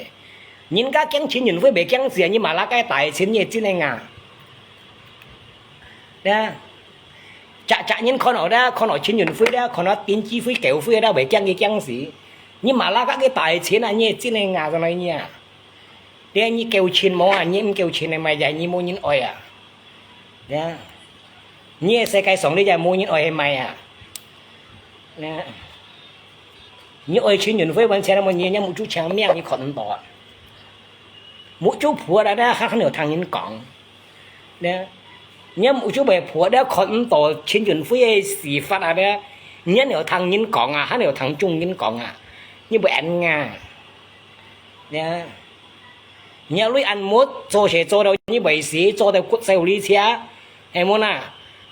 人家驚陳雲輝袂驚死啊，你嘛拉該大錢你真个啊！呀，隻隻人看到咧，看到陳雲輝咧，看到癲雞輝、狗輝咧，會驚佢驚死。你嘛拉該个大錢啊，你真个啊，做哪樣啊？你你夠錢無啊？你毋夠錢个嘛，也你無人愛啊！呀，你个世界上你也無人愛係咪啊？呀。 你愛陳雲輝還錢麼？你人家目珠青盲，你看毋到啊？目珠婆了，還還有聽人講，呢？你目珠會婆了，看毋到陳雲輝个死法啊？呢？你還有聽人講啊？還有聽眾人講啊？你會恁啊？呢？你愛累恁目，做事做到你會死，做到骨瘦如柴。 係無哪？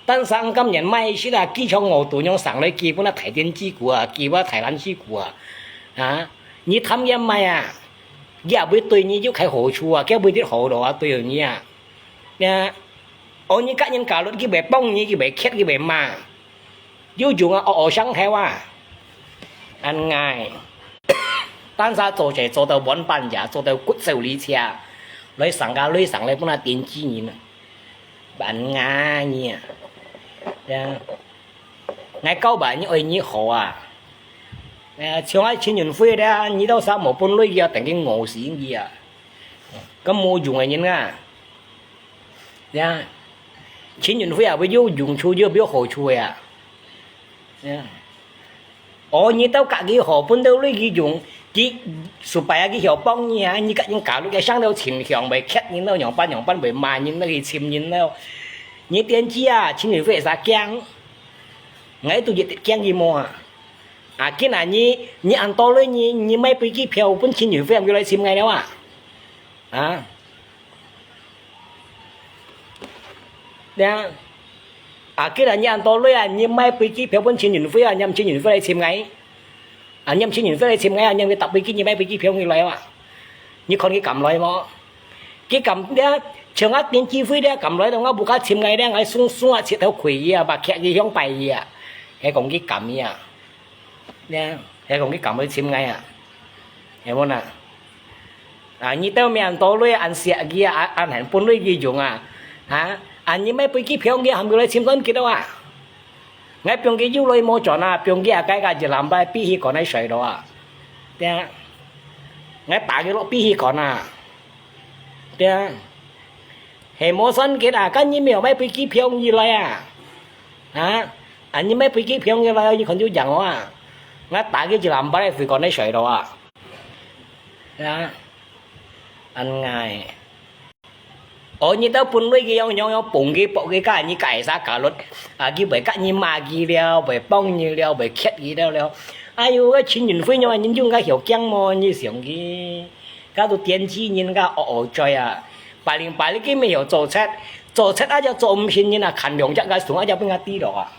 單生今年買食啊，機場我都用上來基本啊，大電機股啊，基本啊，大藍機股啊，啊，你貪佢賣啊，佢也會對你有開好處啊，佢會得好咯啊，對你啊，呀，哦，你甲人家律，佢會幫你，佢會欠，佢會罵，有用啊，哦哦，上頭啊，恁樣，單生做事做到半半夜，做到骨瘦如柴，來上家，來上來，本來電機人啊。 恁樣啊，呀，𠊎教吧，你愛你好啊。哎呀，像𠊎陳雲輝咧，你到時無本鐳佢啊，等佢餓死佢啊。咁無用个人啊。呀，陳雲輝也會有用處，有有好處个啊。呀。 哦，你兜甲佢好，分到鐳佢用，佢suka啊，佢曉幫你啊，你甲人家律个上頭情況，會欠人咯，樣般樣般會罵人咯，去尋人咯。你電視啊，陳雲輝會使驚，𠊎都一直驚佢無啊。啊，今仔日，你恁多鐳，你，你買飛機票分陳雲輝，佢來尋𠊎了啊？啊？ 呀，啊，既然你恁多鐳啊，你買飛機票分陳雲輝啊，你喊陳雲輝來尋𠊎。啊，你喊陳雲輝來尋𠊎啊，你喊佢搭飛機，你買飛機票佢來啊。你看佢敢來無？佢敢呀，像𠊎電視會咧，敢來到𠊎屋下尋𠊎咧，𠊎鬆鬆啊，切頭跪佢啊，把徛佢向拜佢啊，係講佢敢呀。 呀，係講佢敢會尋𠊎啊？係無哪？啊，你兜面多鐳恁惜佢啊，恁，恁很分鐳佢用啊？啊，啊，你買飛機票佢喊佢來尋轉幾多啊？𠊎放佢有鐳無轉啊，放佢啊，該個一兩擺比起講來衰咯啊。對啊， 𠊎打佢落飛機場啊。對啊。係無算佢啊，該你無買飛機票入來啊？啊？啊，你買飛機票入來，你看就贏啊。𠊎打佢一兩百个飛機票，你睡到啊？啊？恁樣。 哦，你兜本來佢樣樣樣捧佢、博佢，該你該儕加落，啊，佢會佮你罵佢了，會幫你了，會㧒佢了了。哎喲，該陳雲輝樣，你應該曉驚麼？你想佢，該都電視人，該惡惡嘴啊！八零八零佢乜曉做賊，做賊啊，就做毋成人啊，牽兩隻該蟲啊，就分佢跌落啊，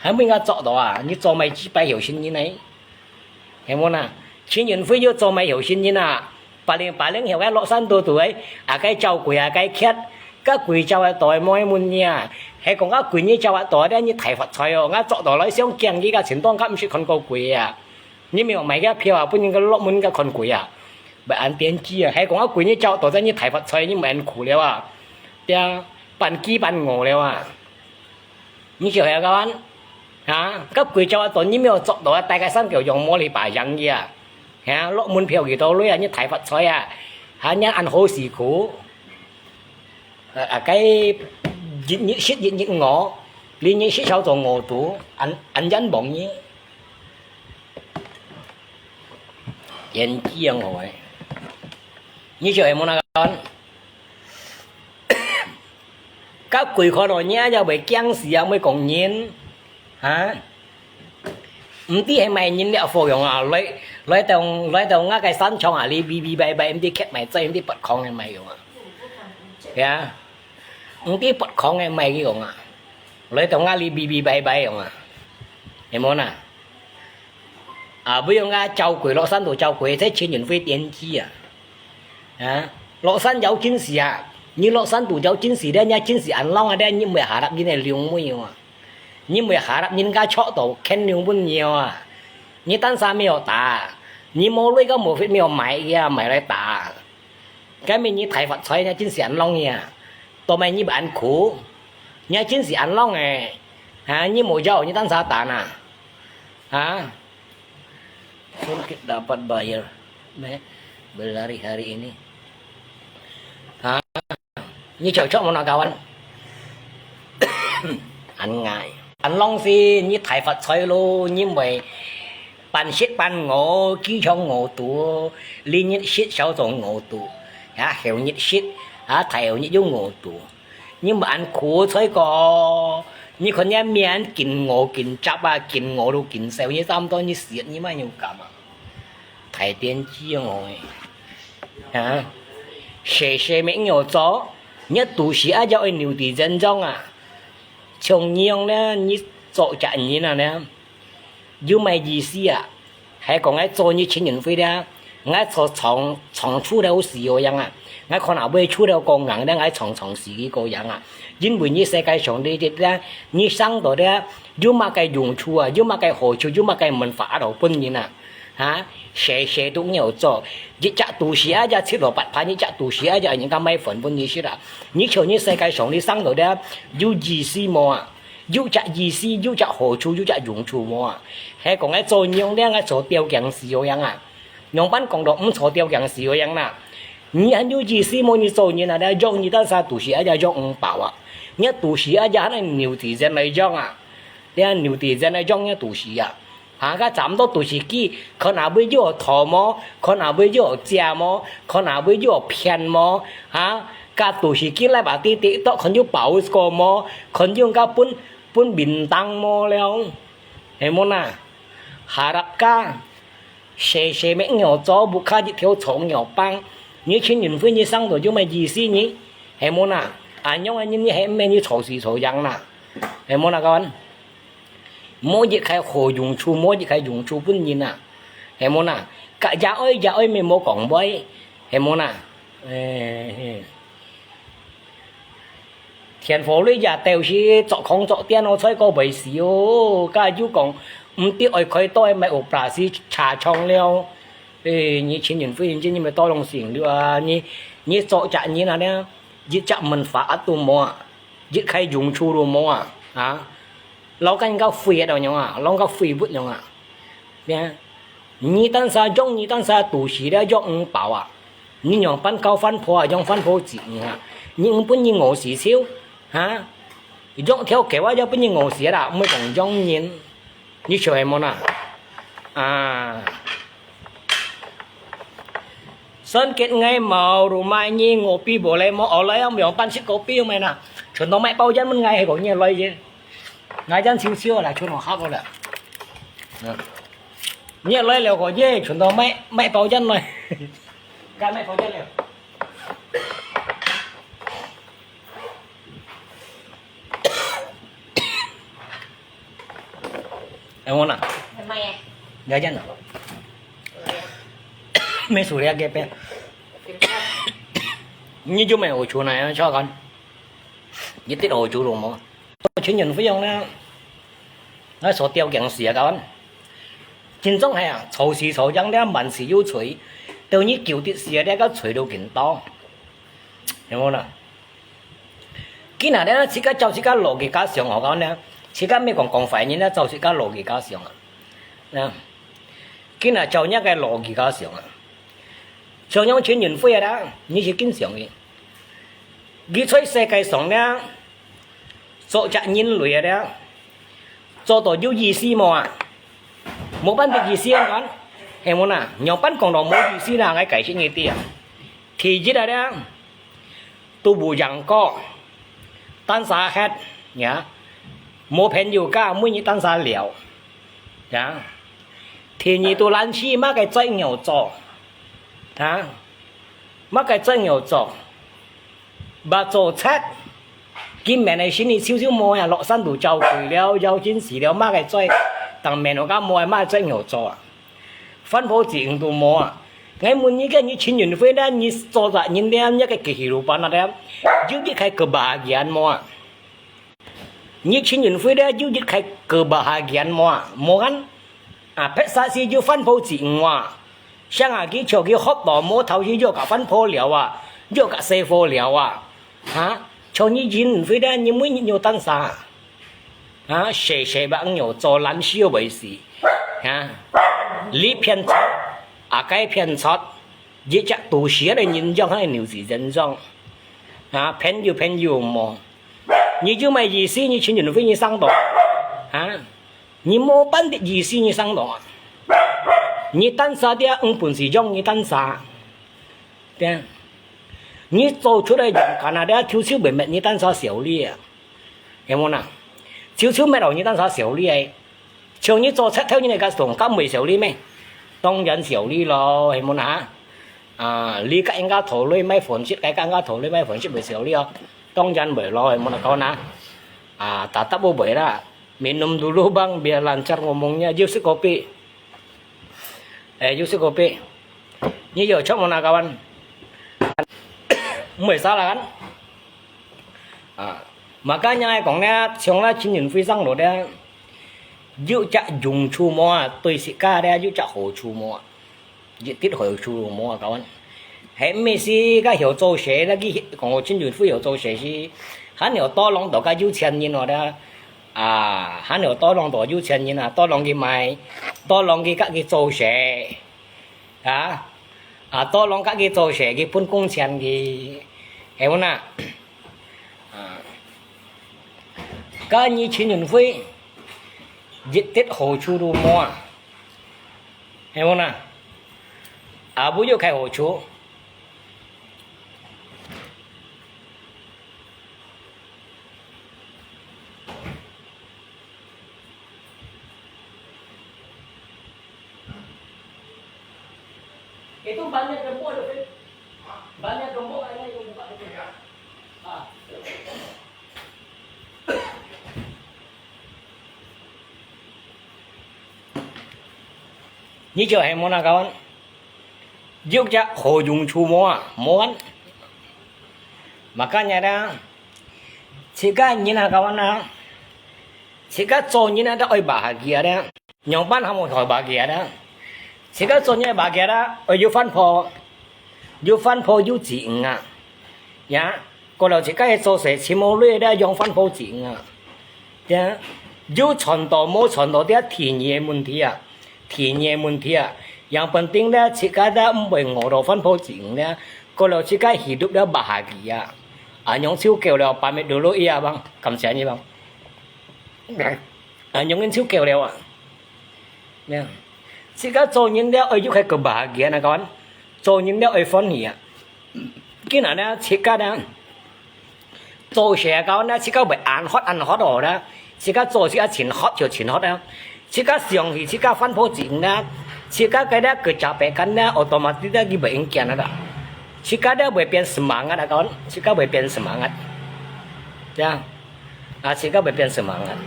還分佢捉到啊！你做麼个幾擺曉成人呢？ 係無哪？陳雲輝又做麼个曉成人啊？八零八零曉該落山肚肚个，啊，該招鬼啊，該㧒，該鬼招得到个無愛問你啊。係講該鬼你招得到个，你大發財哦。𠊎捉到來想驚佢，該前當𠊎毋識看過鬼啊。你無買該票啊，分人家落門該看鬼啊。毋恁癲機啊，係講該鬼你招得到，你大發財，你毋恁苦了啊。對啊，半飢半餓了啊。 你曉得該款？啊，該鬼招得到，你無捉到啊，大概三九用魔力把贏佢啊。啊，落門票幾多鐳啊，你大發財啊。啊，你恁好辛苦。啊，啊，該一日食一日餓，二日食少做餓肚，恁，恁樣望你。演技啊，我誒。你曉得無哪款？ 該鬼看到你也會驚死啊，會講人，哈？毋知係麼人了，火樣啊，來，來到，來到𠊎个山場啊，你嗶嗶拜拜，毋知㧒麼个，毋知發狂个麼个樣啊。呀，毋知發狂个麼个樣啊，來到𠊎哩嗶嗶拜拜樣啊，係無哪？ 啊，毋用啊，招鬼，落山肚招鬼，這陳雲輝電視啊。啊，落山有真實啊，你落山肚有真實咧，你真實恁樣啊咧，你毋會下搭人个靚妹啊。你毋會下搭人家著到牽牛畚尿啊。你單儕無打，你無鐳个無fit無買个啊，買來打。 該明日大發財，你真係恁樣啊！到麼日恁苦，你真係恁樣誒！哈，你無招，你當啥打啊？哈？Mungkin dapat bayar, meh, berlari hari ini. 哈？你就著無拿教案？恁樣，恁樣係你大發財咯，你毋會 半食半餓，飢腸餓肚，日日食少做餓肚，啊，後日食，啊，大後日又餓肚。你毋恁苦才過，你看你面緊餓緊雜啊，緊餓到緊瘦，你差毋多你死，你還有感啊？大癲機哦，啊，細細乜有做，你肚屎啊，就愛扭地震中啊，像你樣咧，你做隻人啊咧。 有麼意思啊？係講𠊎做你陳雲輝咧，𠊎坐長，長出了死个樣啊！𠊎看若會出了光硬咧，𠊎長長死个个樣啊！因為你世界上這隻咧，你生到咧，有麼个用處啊？有麼个好處？有麼个文化啊？到分人啊？哈？細細都有做，一隻肚屎啊，一七老八八，一隻肚屎啊，一人家買粉分你食啊！你像你世界上你生到咧，有意思無啊？ 有隻意思，有隻好處，有隻用處無啊？係講𠊎做人咧，𠊎坐吊頸死个樣啊！仰般講到毋坐吊頸死个樣啦？你還有意思無？你做人啊，你用你單儕肚屎啊，用毋飽啊！你肚屎啊，還係扭地震來用啊！你扭地震來用你肚屎啊！ 哈，該差毋多都係佢，看若會有討無，看若會有借無，看若會有騙無，哈，該都係佢來把地地到，看有包過無，看有該分，分名單無了，係無哪？Harap ka，細細乜有做，屋下一條草有幫，你陳雲輝你生到有麼意思呢？係無哪？恁樣个人你係毋係你坐死坐贏哪？係無哪，各位？ 無一個好用處，無一個用處分人啊，係無哪？該也愛也愛乜無講話，係無哪？誒，天火雷也都係做空做電哦，才過會死哦。該又講，毋知愛開刀，乜有operasi查腸了。誒，你陳雲輝，你真係乜多東西了啊！你，你做隻人啊，你一隻文化啊都無啊！ 一個用處都無啊，啊！摎該人家廢个樣啊，摎該廢物樣啊，咩？你單儕養你單儕肚屎了，養毋飽啊！你仰般教番婆啊，養番婆子女啊？你毋分你餓死就，哈？養條狗啊，也分你餓死啦，毋會講養人。你曉得無啦？啊！Songket ngai mau rumah你ngopi boleh無？哦，來啊，毋用半息kopi用咩啦？全都買包煙問ngai係講你來耶。 𠊎正笑笑啦，全部合過了。嗯。你也來了个耶，全都買，買包煙來。該買包煙了。哎，我呢？買耶。了解了。没数了，给别。你就没有出来啊，小看。你得好久了吗？ 到陳雲輝樣呢，𠊎所吊頸時啊，講，真正係啊，吵時吵贏了，慢時又吵，到你久的時啊，這个吵到緊到，有無啦？今下呢，自家照自家邏輯家想，我講呢，自家毋係講講壞人呢，照自家邏輯家想啊。啊，今下照你个邏輯家想啊，像樣陳雲輝啊，你係經常个。 佢在世界上呢，做隻人類啊，做到有意思無啊？無半滴意思啊，講，係無啦？仰般講到無意思啦？𠊎解釋你知啊。第一啊，都無贏過，單儕歇，呀，無朋友家，每日單儕尞，呀。第二，都懶尸，麼个作業做，啊？ 麼个作業做？揹做賊，今晡日个生理少少無啊，落山都走鬼了，要緊死了，麼个做？當面我講無啊，麼个作業做啊？番婆子女都無啊！𠊎問你个，你陳雲輝呢？你做責任呢？你个kehidupan啊？有一个kebahagiaan無啊？ 你陳雲輝呢，有一个kebahagiaan無啊？無kan？啊，別儕係有番婆子女啊，像啊，佢像佢學到無頭，佢約个番婆尞啊，約个細貨尞啊，哈？像你陳雲輝呢，你每日有單儕，哈？細細把你做懶尸會死，哈？你騙出，啊，該騙出，一隻肚屎个人樣，還係牛屎人樣，啊，朋友朋友無？ 你有麼意思？你陳雲輝你生到，哈？你無半滴意思你生到啊！你單儕這，有本事養你單儕，對啊！你做出來勇敢啊，這偷偷摸摸你單儕少理啊，有無啦？偷偷摸摸你單儕少理啊！ 像你做賊頭，你來个送，敢會少理咩？當然少理咯，係無啦？啊，你个人家討論買粉絲，个人家討論買粉絲會少理哦，當然會咯，係無啦？講啊，啊，tetap會啦。Minum dulu bang, biar lancar ngomongnya. Yusuf kopi. Eh, Yusuf kopi. Ni yo chok mo nakawan. 毋會使啦，kan？啊，makanya講呢，像呢陳雲輝生落呢，有隻用處無啊？對自家呢有隻好處無啊？一滴好處無啊？講，係毋係个曉做事，該佢講陳雲輝曉做事係，還有多弄到个有錢人哦呢，啊，還有多弄到有錢人啊，多弄佢買，多弄佢个佢做事。 啊，啊，多弄个佢做事，佢分工錢佢，係無啦？啊，該你陳雲輝，一滴好處都無啊，係無啦？啊，無有个好處。 Itu bannya gembok tu, Fit. Bannya gembok aja yang buka itu. Ah. 你就係無啦，kawan。有隻好用處無啊？無啊。Makanya呢，自家人啊，kawan啊，自家做人啊，都愛bahagia呢。仰般還無愛bahagia呢？自家做人愛bahagia呢，愛有番婆，有番婆有子女啊，呀。 過了自家个做事，全部累了養番婆子女啊。呀，有賺到無賺到，這第二个問題啊，第二个問題啊， Yang penting咧，自家咧毋會餓到飯泡子呢，過了自家hidup咧bahagia啊。恁樣就夠了，pamit dulu ya bang，感謝你bang。恁樣就夠了啊。呀，自家做人咧愛有該个bahagia啊，kawan，做人咧愛歡喜啊。今日咧，自家咧。 做事个呢，自家會恁渴恁渴哦啦，自家做事啊，盡渴就盡渴啦。自家想起自家飯泡子啦，自家个咧个隻白干啦，otomatis咧，佢會應見啦。自家咧會變semangat啊，kawan，自家會變semangat。呀，啊，自家會變semangat。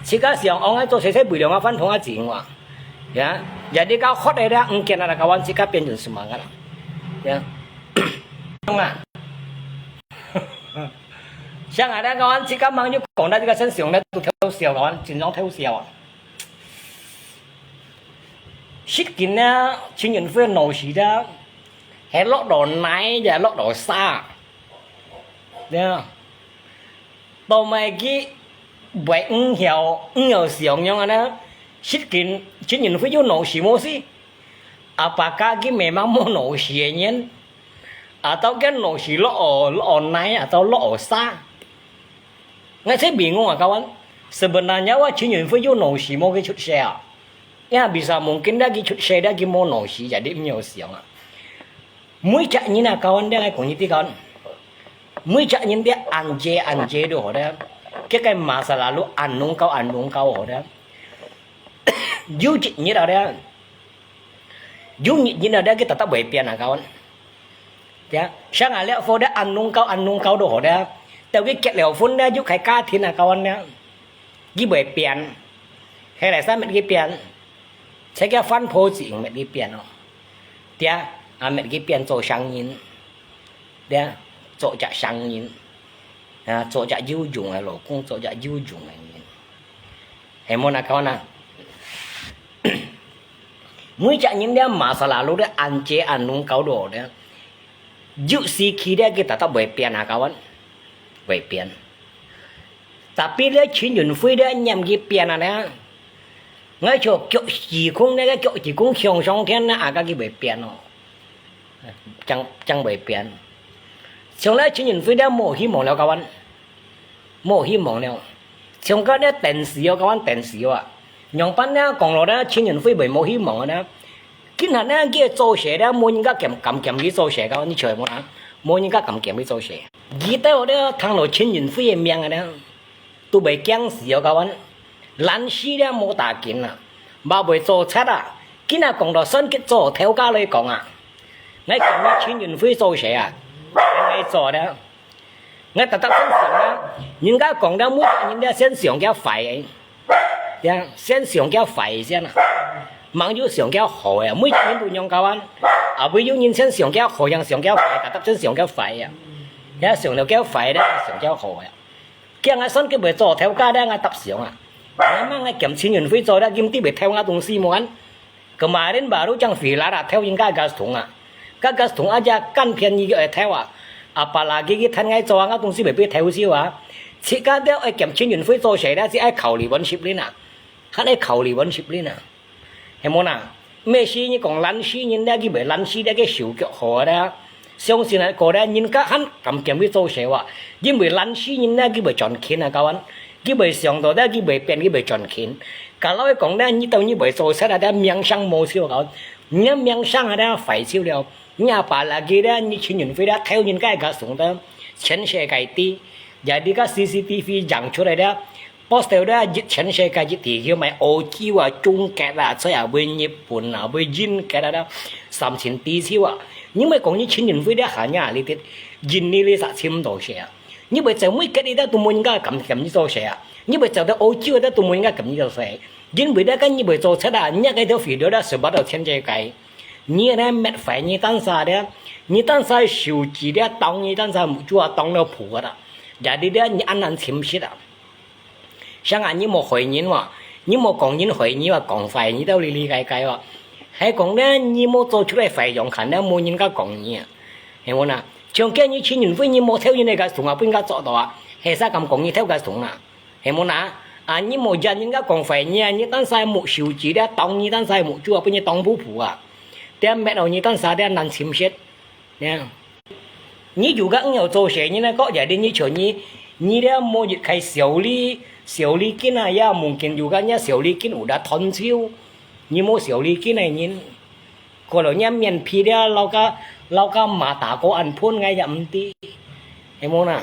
自家想，哦，𠊎做事係為了𠊎飯泡啊，自然哇。呀，jadi个渴个咧，應見啊，kawan，自家變成semangat啦。呀，懂啊？ 像𠊎兜講，自家吂有講到這个現象咧，都偷笑講，真正偷笑啊！實際呢，陳雲輝老師咧，係落到泥也落到沙，對啊。到尾佢會毋曉，毋曉想樣啊呢？實際陳雲輝有老師無事？Apakah佢memang無老師个人？ Atau該老師落哦，落哦泥，atau落哦沙。𠊎係bingung啊，kawan。Sebenarnya啊，陳雲輝有老師無佢出世啊？Ya，bisa mungkin咧佢出世咧佢無老師，jadi毋曉想啊。每隻人啊，kawan，這𠊎講你知，kawan。每隻人這恁濟恁濟都好咧，這个masa lalu恁long久恁long久好咧。有一日啊咧， 有日日啊，這个tetap會變啊，kawan。Ya，像啊，這貨這恁long久，恁long久都好咧，到佢結了婚咧，有開家庭啊，kawan咧，佢會變。係來啥物佢變？在該飯泡子毋係佢變哦。Ya，啊，毋係佢變做商人。Ya，做隻商人。啊，做隻有用个老公，做隻有用个人。係無啊，kawan啊？ 每隻人咧，masa lalu咧，恁濟恁long久都好咧，有時期咧，佢tetap會變啊，kawan，會變。Tapi咧，陳雲輝咧，念佢變啊咧，𠊎就腳趾公咧，腳趾公向上天咧，啊，佢會變哦，正，正會變。像咧，陳雲輝咧，無希望了，kawan。 無希望了。像該咧等死哦，kawan，等死哦啊！仰般咧講落咧，陳雲輝會無希望个咧？今下咧，佢个做事咧，無人家敢，敢兼佢做事，kawan，你曉得無啊？無人家敢兼佢做事。佢兜咧，聽到陳雲輝个名个咧，都會驚死哦，kawan。懶尸咧無打緊啊，嘛會做賊啊。今下講到算佢做頭家來講啊，𠊎兼你陳雲輝做事啊，𠊎做咧。 𠊎tetap先想啊，人家講了，每隻人咧先想佢壞个，呀，先想佢壞个先啊，吂有想佢好个，每隻人都樣，kawan。啊，會有人先想佢好，正想佢壞，tetap先想佢壞啊，也想到佢壞咧，想佢好个。驚𠊎算佢會做頭家咧，𠊎tetap想啊。那麼𠊎兼陳雲輝做咧，佢毋知會偷𠊎東西無啊？ Kemarin baru正回來啊，偷人家个gas桶啊。該gas桶啊，這敢便宜个愛偷啊。Apalagi佢趁𠊎做啊，𠊎東西會分偷燒啊。自家兜愛兼陳雲輝做事咧，係愛考慮穩實力啊，還愛考慮穩實力啊。係無啊？毋係你講懶尸人咧，佢會懶尸咧，佢手腳好咧。相信啊，過咧，人家還敢兼佢做事啊，因為懶尸人咧，佢會賺錢啊，kawan。佢會想到咧，佢會變，佢會賺錢。 Kalau講咧，你到你會做賊啊，這名聲無燒，kawan，你个名聲啊，這壞燒了。你apalagi咧，你陳雲輝咧，偷人家个gas桶咧，全世界知。Jadi該C C T V影出來咧，post到咧，一全世界一地球，麼个歐洲啊、中國啊，再啊，會日本啊，會英國啊，這三千地球啊。你毋係講你陳雲輝咧，hanya你，ini你實尋到事啊？ 你會走每個地方都無人家敢兼你做事啊！你會走到歐洲个都無人家兼你做事，因為咧，該你會做賊啊！你該條video咧，傳播到全世界，你咧搣壞你單儕咧，你單儕手指咧，當你單儕目珠啊，當了破个啦！Jadi咧，你恁難尋食啊！像啊，你無害人哇，你無講人害你哇，講壞你兜哩哩該該哇，還講咧，你無做出來壞樣看咧，無人家講你啊！ 係無啊？像該你陳雲輝，你無偷人个gas桶啊，分人家捉到啊，係儕敢講你偷gas桶啊？係無啊？啊，你無嫌人家講壞你啊，你單儕目手指咧，當你單儕目珠啊，分你當普普啊！這搣哦，你單儕這難尋食。呀，你有个你有做事，你那个也你你像你，你這無一開小李，小李斤啊，也mungkin有个你小李斤有得斷手，你無小李斤个人，過了你面皮這，老个老个馬打過暗盤，𠊎也毋知，係無啦？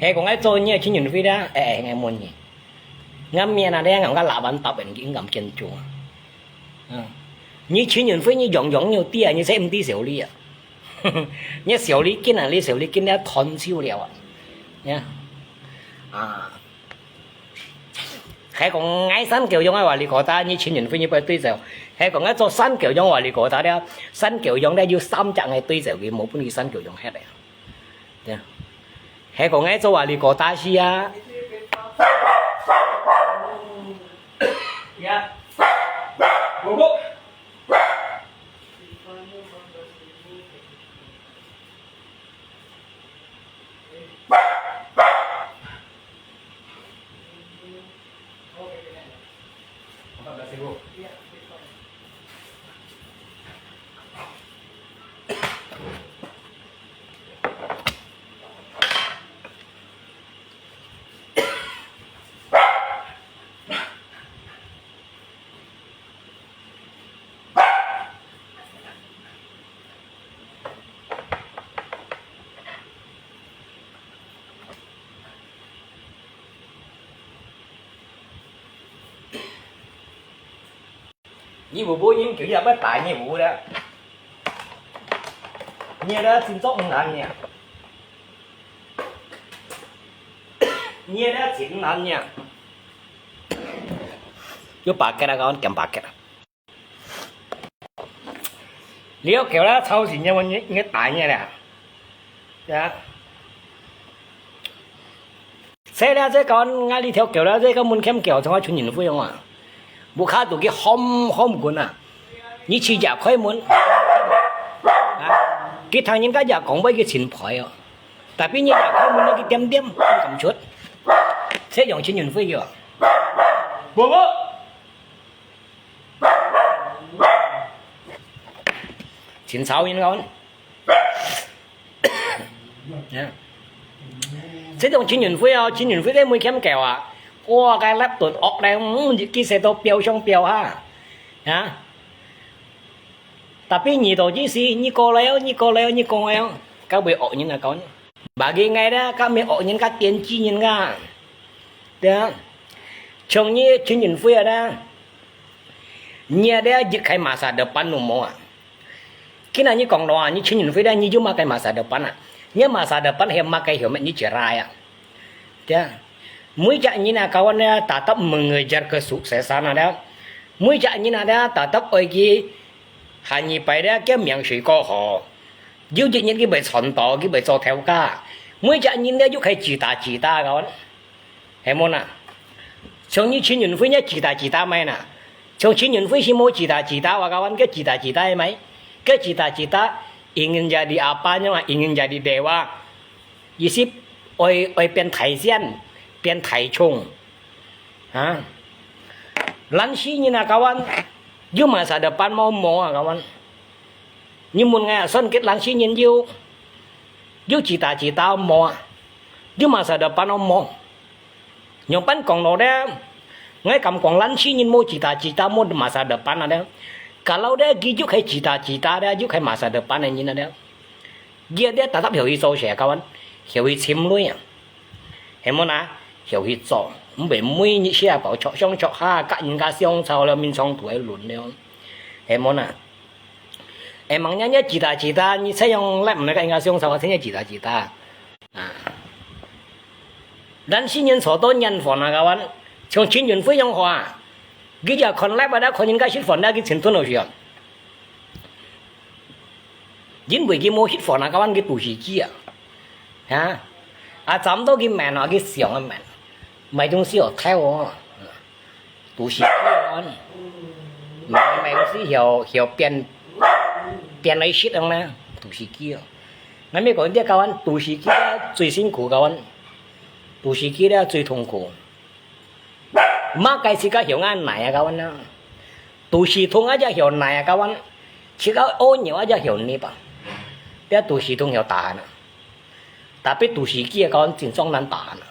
係講𠊎做你个陳雲輝啦，哎，哎，𠊎問你，𠊎面啊，這樣𠊎个老闆答應你，敢見做啊？ 嗯，你陳雲輝，你樣樣有知啊，你識毋知小李啊？你小李斤啊，你小李斤了斷手了啊！呀，啊，係講𠊎山狗樣个話，你覺得你陳雲輝你不對走？係講𠊎做山狗樣話，你覺得了？山狗樣了有三隻个對走，佢無分佢山狗樣吃了。 對啊。係講𠊎做啊，你過打死啊。呀，哥哥。你婆婆因今日愛打你婆婆了，你了真做毋難呀，你了真難呀，有巴結啊，講點巴結啊。 你條狗啦，操心，你問你，你打你啦，呀。所以呢，這講，𠊎這條狗啦，這個門檻狗，從來全人會用啊，屋下肚佢喊喊滾啊，你自家開門，啊，佢聽人家也講話，佢真歹哦，tapi你也開門，佢點點，佢敢出，這用全人會个，無無。 真吵人講。呀，這種陳雲輝哦，陳雲輝在門前狗啊，哇，該laptop惡咧，嗯，佢寫到標上標下，啊。Tapi你到底是，你過來哦，你過來哦，你過來哦，該會惡人啊講。Bagi𠊎咧，該會惡人，該癲雞人啊。 對啊，像你陳雲輝啊，你啊，這一開masa depan都無啊。今日你講咯啊，你陳雲輝咧，你有麼个masa depan啊？你masa depan係麼个後面你自家啊？對啊，每隻人啊，kawan咧，tetap mengejar kesuksesan啊，對啊。每隻人啊，咧，tetap愛去下二擺咧，叫名水過河。有一日佢會賺到，佢會做頭家。每隻人咧，又係自大自大，kawan。 係無啦？像你陳雲輝呢，自大自大咩啦？像陳雲輝係無自大自大話，kawan，該自大自大係咩？該自大自大，ingin jadi apa樣啊？Ingin jadi dewa，意思愛，愛變大仙，變大聰。啊？懶尸人啊，kawan，有masa depan無？無啊，kawan。你問𠊎啊，算佢懶尸人有，有自大自大無啊？有masa depan無？ 仰般講咯咧？𠊎敢講懶尸人無自大自大，無masa depan啊咧？Kalau咧，佢又係自大自大咧，又係masa depan个人啊咧？佢咧tetap曉去做事，kawan，曉去尋鐳啊，係無啦？曉去做，毋會每日寫報著上著下，佮人家相吵了，面上都會輪了，係無啦？Emangnya你自大自大，你這樣來毋來佮人家相吵，真係自大自大。 啊。Tapi新年坐到年飯啊，kawan，像陳雲輝樣好啊，佢就看live啊，看人家食飯啊，佢真吞好食啊。因為佢無食飯啊，kawan，佢肚屎飢啊。啊，啊，站到佢面啊，佢想啊面，買東西哦，偷哦。 肚屎飢啊，買，買東西曉，曉變，變來食樣呢，肚屎飢啊。𠊎乜講這kawan，肚屎飢啊最辛苦，kawan，肚屎飢啊最痛苦。麼个時間曉恁耐啊，kawan啊。肚屎痛啊，只曉耐啊，kawan，自家屙尿啊，只曉捏啊，這肚屎痛曉tahan啊。Tapi肚屎飢啊，kawan，真正難tahan啊。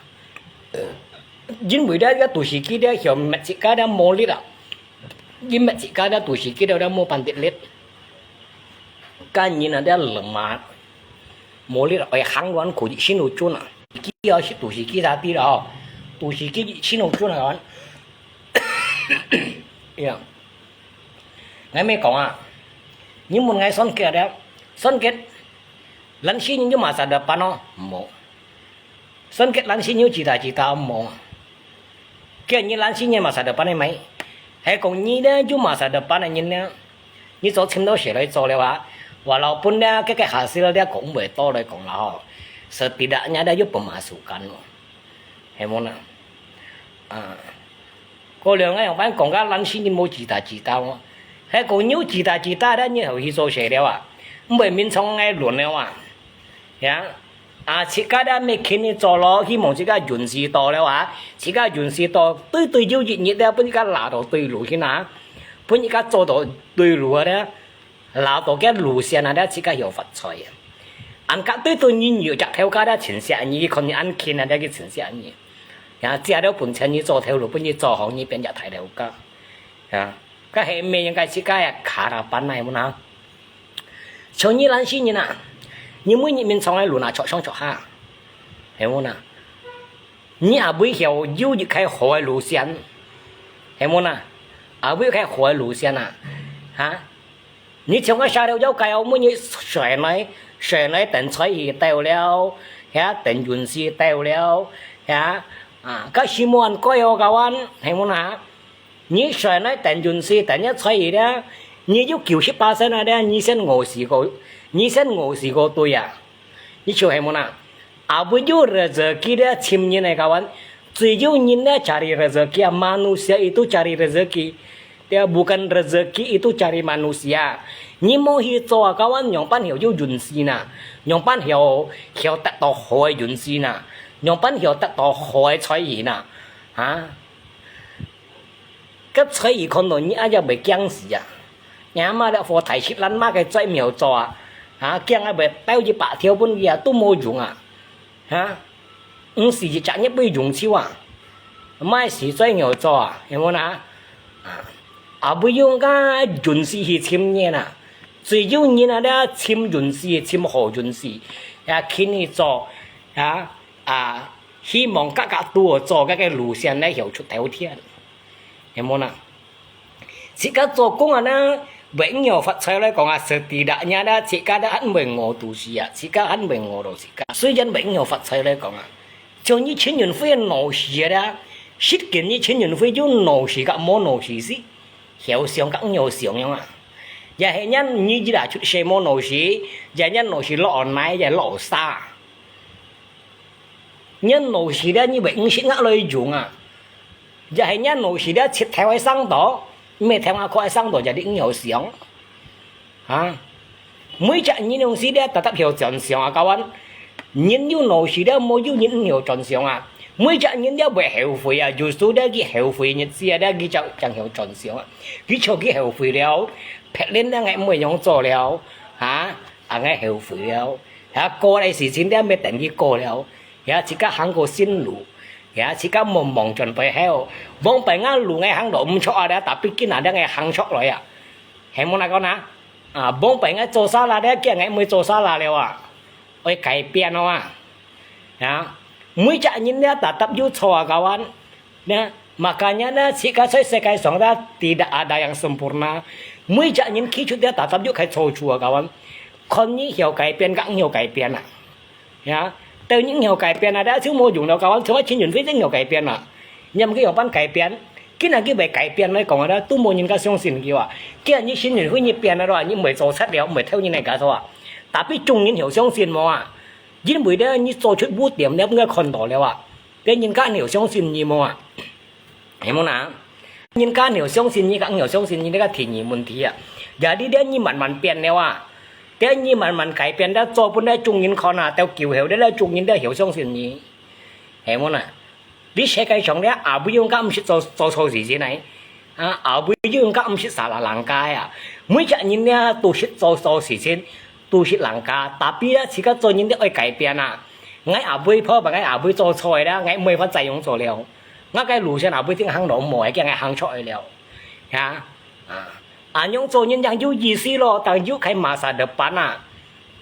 因為這，這肚屎飢這曉搣自家這無力啊，佢搣自家這肚屎飢這，這無半滴力。Kan人啊，這冷啊，無力啊，愛行遠苦，一身有準啊。飢啊，肚屎飢啥地了吼，肚屎飢一身有準啊，kawan。 Ya。𠊎乜講啊，你問𠊎選擇咧，選擇lansia你有masa depan哦，無。選擇lansia你有cita-cita無。Kaya你lansia你masa depan係無？係講你咧有masa depan个人咧，你做尋到事來做了啊，walaupun咧，該个hasil咧講毋會多來講啦吼，setidaknya咧有pemasukan咯。 係無呢？啊，過了𠊎仰般講个lansia人無cita-cita哦，係講有cita-cita咧，你好去做事了啊，毋會勉強𠊎輪了啊。Ya，啊，自家咧乜勤力做咯，希望自家運勢到了啊，自家運勢到，對對有一日咧，分自家拉到對路去啊，分自家做到對路啊咧。 拉到該路線啊，這自家曉發財啊。Angkat對對你有隻頭家這親戚你，看你恁勤啊，這个親戚你。Ya，借了本錢你做頭路，分你做好，你變隻大頭家。Ya，該係毋係應該自家个harapan啊，係無呢？像你lansia人啊，你每日面上个輪啊，著上著下，係無呢？你也會曉有一个好个路線，係無呢？也會有一个好个路線啊，哈？ 你像𠊎寫了妖怪哦，每日睡來，睡來等財氣到了，ya，等運勢到了，ya，啊，該時無恁該哦，kawan，係無啊？你睡來等運勢，等這財氣咧，你有九十percent啊咧，你先餓死過，你先餓死過對啊。 你就係無啊？Apa有rezeki咧尋人个，kawan，只有人咧cari rezeki啊，manusia itu cari rezeki。Dia bukan rezeki itu cari manusia。你無去做啊，kawan，仰般曉有運勢呢？仰般曉，曉得到好个運勢呢？仰般曉得到好个財氣呢？哈？ 該財氣看到你啊，也會驚死啊！你阿媽這貨大食懶嫲个嘴苗做啊，哈，驚啊會包一百條分佢啊，都無用啊，哈！毋係一隻月會用手啊，買死嘴苗做啊，係無啊？啊，也會用个運勢去尋人啊，只有人啊，這尋運勢、尋好運勢，也勤去做，啊，啊，希望各各都做該个路線來曉出頭天。 係無啊？自家做工啊呢，會曉發財來講啊，setidaknya呢，自家都還會餓肚屎啊，自家還會餓到自家。雖然會曉發財來講啊，像你陳雲輝个腦屎啊，實際你陳雲輝有腦屎甲無腦屎是，曉想甲毋曉想樣啊。也係人你一下出世無腦屎，也人腦屎落奶也落沙。 若腦屎咧，你會毋識額來用啊？也係若腦屎咧，切頭愛生到，毋係頭下殼愛生到，就你毋曉想。啊？每隻人用屎咧，特特曉轉想啊，kawan。人有腦屎咧，無有人毋曉轉想啊。每隻人咧會後悔啊，有時咧佢後悔日子啊，咧佢就正曉轉想啊。佢就佢後悔了，別人咧，𠊎毋會樣做了，哈，啊，𠊎後悔了。 呀，過个事情咧，愛等佢過了，呀，自家行過新路，呀，自家莫望轉背後。往擺𠊎路𠊎行到毋著啊，咧，tapi今下咧𠊎行出來啊，係無哪講啊？啊，往擺𠊎做salah咧，今𠊎毋會做salah了啊，愛改變了啊。呀，每隻人咧，特特有錯啊，kawan。 呢，makanya呢，自家在世界上呢，tidak ada yang sempurna。每隻人企出這，特特有佢錯處啊，kawan。看你曉改變，甲毋曉改變啊。呀，對你毋曉改變啊，這就無用了，kawan。像𠊎陳雲輝正曉改變啊。你毋去有辦改變，今日佢會改變來講啊，都無人家相信佢啊。既然你陳雲輝你變了咯，你毋會做賊了，毋會偷人个家伙啊。Tapi眾人曉相信無啊？因為咧，你做出污點了，分人看到了啊。 別人家曉相信你無啊？係無哪？人家曉相信你，甲毋曉相信你，這个第二問題啊。Jadi咧，你慢慢變了啊。Dia你慢慢改變，這做分這眾人看啊，到久後咧，這眾人咧曉相信你。係無哪？你世界上咧，也毋用甲毋識做，做錯事情呢。啊，後尾有人家毋識儕人家啊，每隻人呢都識做做事情，都識人家，tapi呢自家做人呢愛改變啊。𠊎後尾婆分𠊎後尾做錯个啦，𠊎無法再樣做了。𠊎个路線後尾定行路無，驚𠊎行錯个了。呀，啊，恁樣做人正有意思咯，正有開masa depan啊，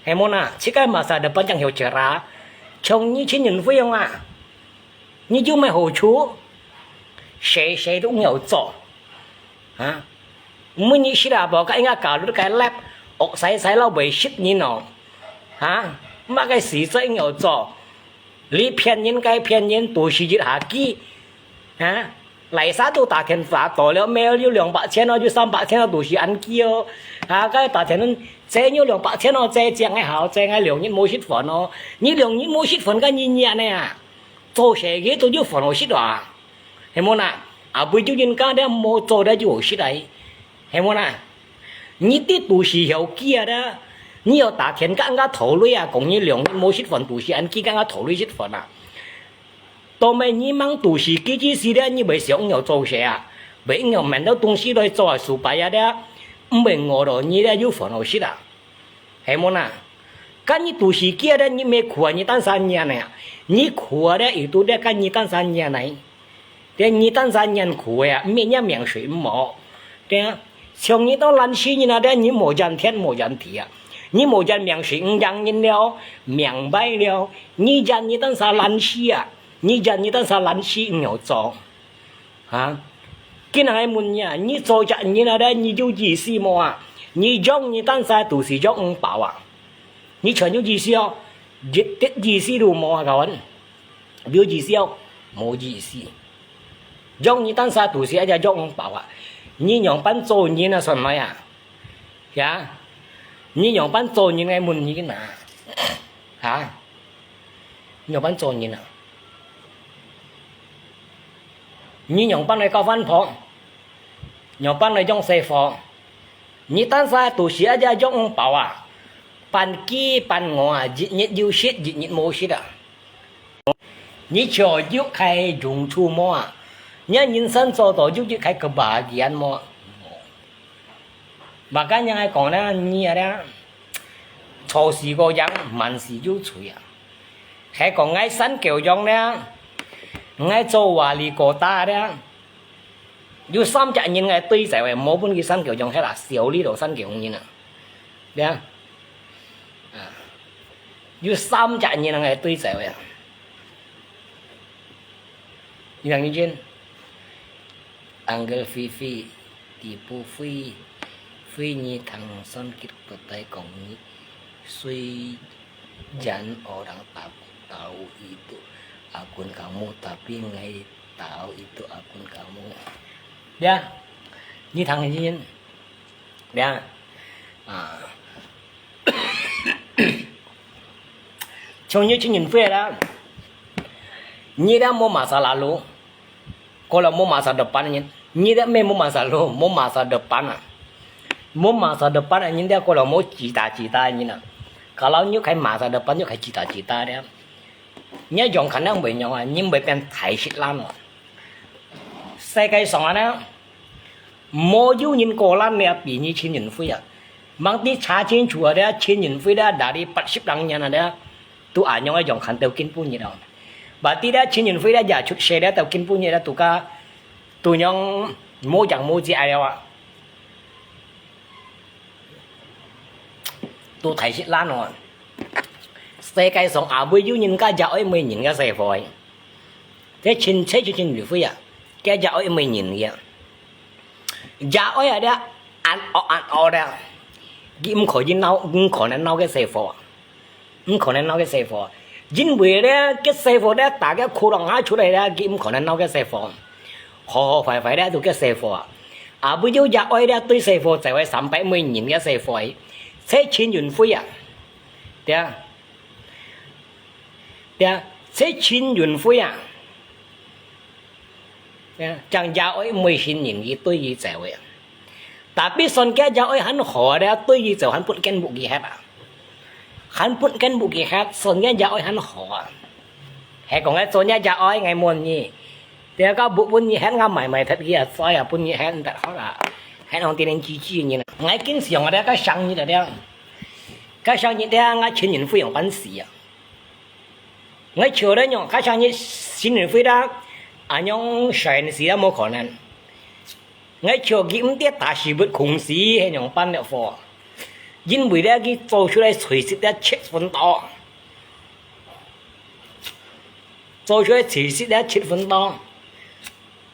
係無啊？自家masa depan正有cerah，像你陳雲輝樣啊。 你有麼个好處？事事都毋曉做，啊？每日食啊飽，該應該教育該lab，惡使使老會識人哦，啊？麼个事做毋曉做，這騙人該騙人，都係一下機，啊？來儕都打電話到了，mail有兩百千哦，有三百千哦，都係恁機哦，啊？該打電話，這有兩百千哦，這正个好，這𠊎兩日無食飯哦，你兩日無食飯，該你仰呢啊？ 做事个都有煩惱識啊，係無啊？後尾有人家咧無做咧有好識啊，係無啊？你知都係曉記啊咧，你曉打電話同人家討論啊，講你兩日無食飯，都係恁記同人家討論食飯啊。到尾你吂都係記記死咧，你會想曉做事啊，會曉買到東西來做啊，supaya咧，毋會餓到你咧有煩惱識啊。 係無啊？該你都係記得你毋係苦啊，你單儕仰呢啊？你苦啊咧，有都咧，該你單儕仰呢？這你單儕仰苦个啊，毋係仰命水毋好。對啊，像你兜懶尸人啊，這你無仰天無仰地啊，你無仰命水毋仰人了，命壞了，你仰你單儕懶尸啊，你仰你單儕懶尸毋曉做。 啊？今日𠊎問你啊，你做隻人啊咧，你有意思無啊？你養你單儕都係養毋飽啊？你全有意思哦，一滴意思都無啊，kawan。有意思哦，無意思。養你單儕都係一隻養毋飽啊！你仰般做人啊，算來啊？呀？你仰般做人，𠊎問你啊？啊？ 你仰般做人啊？你仰般來交番婆？仰般來養細伙？你單儕都係一隻養毋飽啊！半飢半餓啊，一日有食，一日無食啊！你就有開用處無啊？你人生做到有一開kebahagiaan無？ Makanya𠊎講咧，你啊咧，做事个樣，萬事有趣啊。係講𠊎三九樣咧，𠊎做wali kota咧，有三隻人𠊎追走个，無分佢三九樣，係啦，小李同三九人啊，對啊，啊，有三隻人𠊎追走个。 你聽你真，Uncle Fifi，tipu Fi，Fi你聽孫傑到底講你，雖然orang tak tahu itu akun kamu，tapi𠊎tahu itu akun kamu。呀，你聽你真，呀，啊。 像你陳雲輝啦，你咧無masa lalu，過來無masa depan个人，你咧毋係無masa lalu，無masa depan啊，無masa depan个人咧過來無cita-cita个人啊。Kalau你有開masa depan，你有開cita-cita咧，你樣看人會仰啊，你會變大色懶哦。世界上啊呢， 無有人過懶个比你陳雲輝啊！吂知查清楚啊，這陳雲輝咧，dari八十零年啊，這都恁樣个樣看到今晡日哦。Berarti這陳雲輝咧，也出世咧，到今晡日咧，都个，都樣無樣無跡了啊！都大色懶哦！世界上也會有人家也愛罵人个細伙。 這親切就真有味啊，該隻愛罵人个。隻愛啊，這恁惡恁惡个，佢毋可能鬧，毋可能鬧个細伙，毋可能鬧个細伙，因為咧，个細伙咧，打个窟窿下出來咧，佢毋可能鬧个細伙，好好壞壞咧，都个細伙啊。啊，不就隻愛咧，對細伙就會三擺罵人个細伙，這真有味啊，對啊。 對啊，這陳雲輝啊，對啊，正也愛罵新人佢對佢走个。Tapi算佢也愛還好啊，對佢走還分見目佢歇啊，還分見目佢歇，算佢也愛還好啊。係講个做若也愛，𠊎問你，這个屋分你歇，𠊎買買忒佢啊，災啊，分你歇忒好啦，歇用點點支持你啦。𠊎經常啊，這个生日啊，這个生日這个，𠊎陳雲輝用辦事啊。 𠊎笑咧仰，該生日陳雲輝啦，恁樣選時啊無可能。𠊎笑佢毋得大事不空時，係仰般了貨。因為咧，佢做出來隨時咧七分到，做出來隨時咧七分到，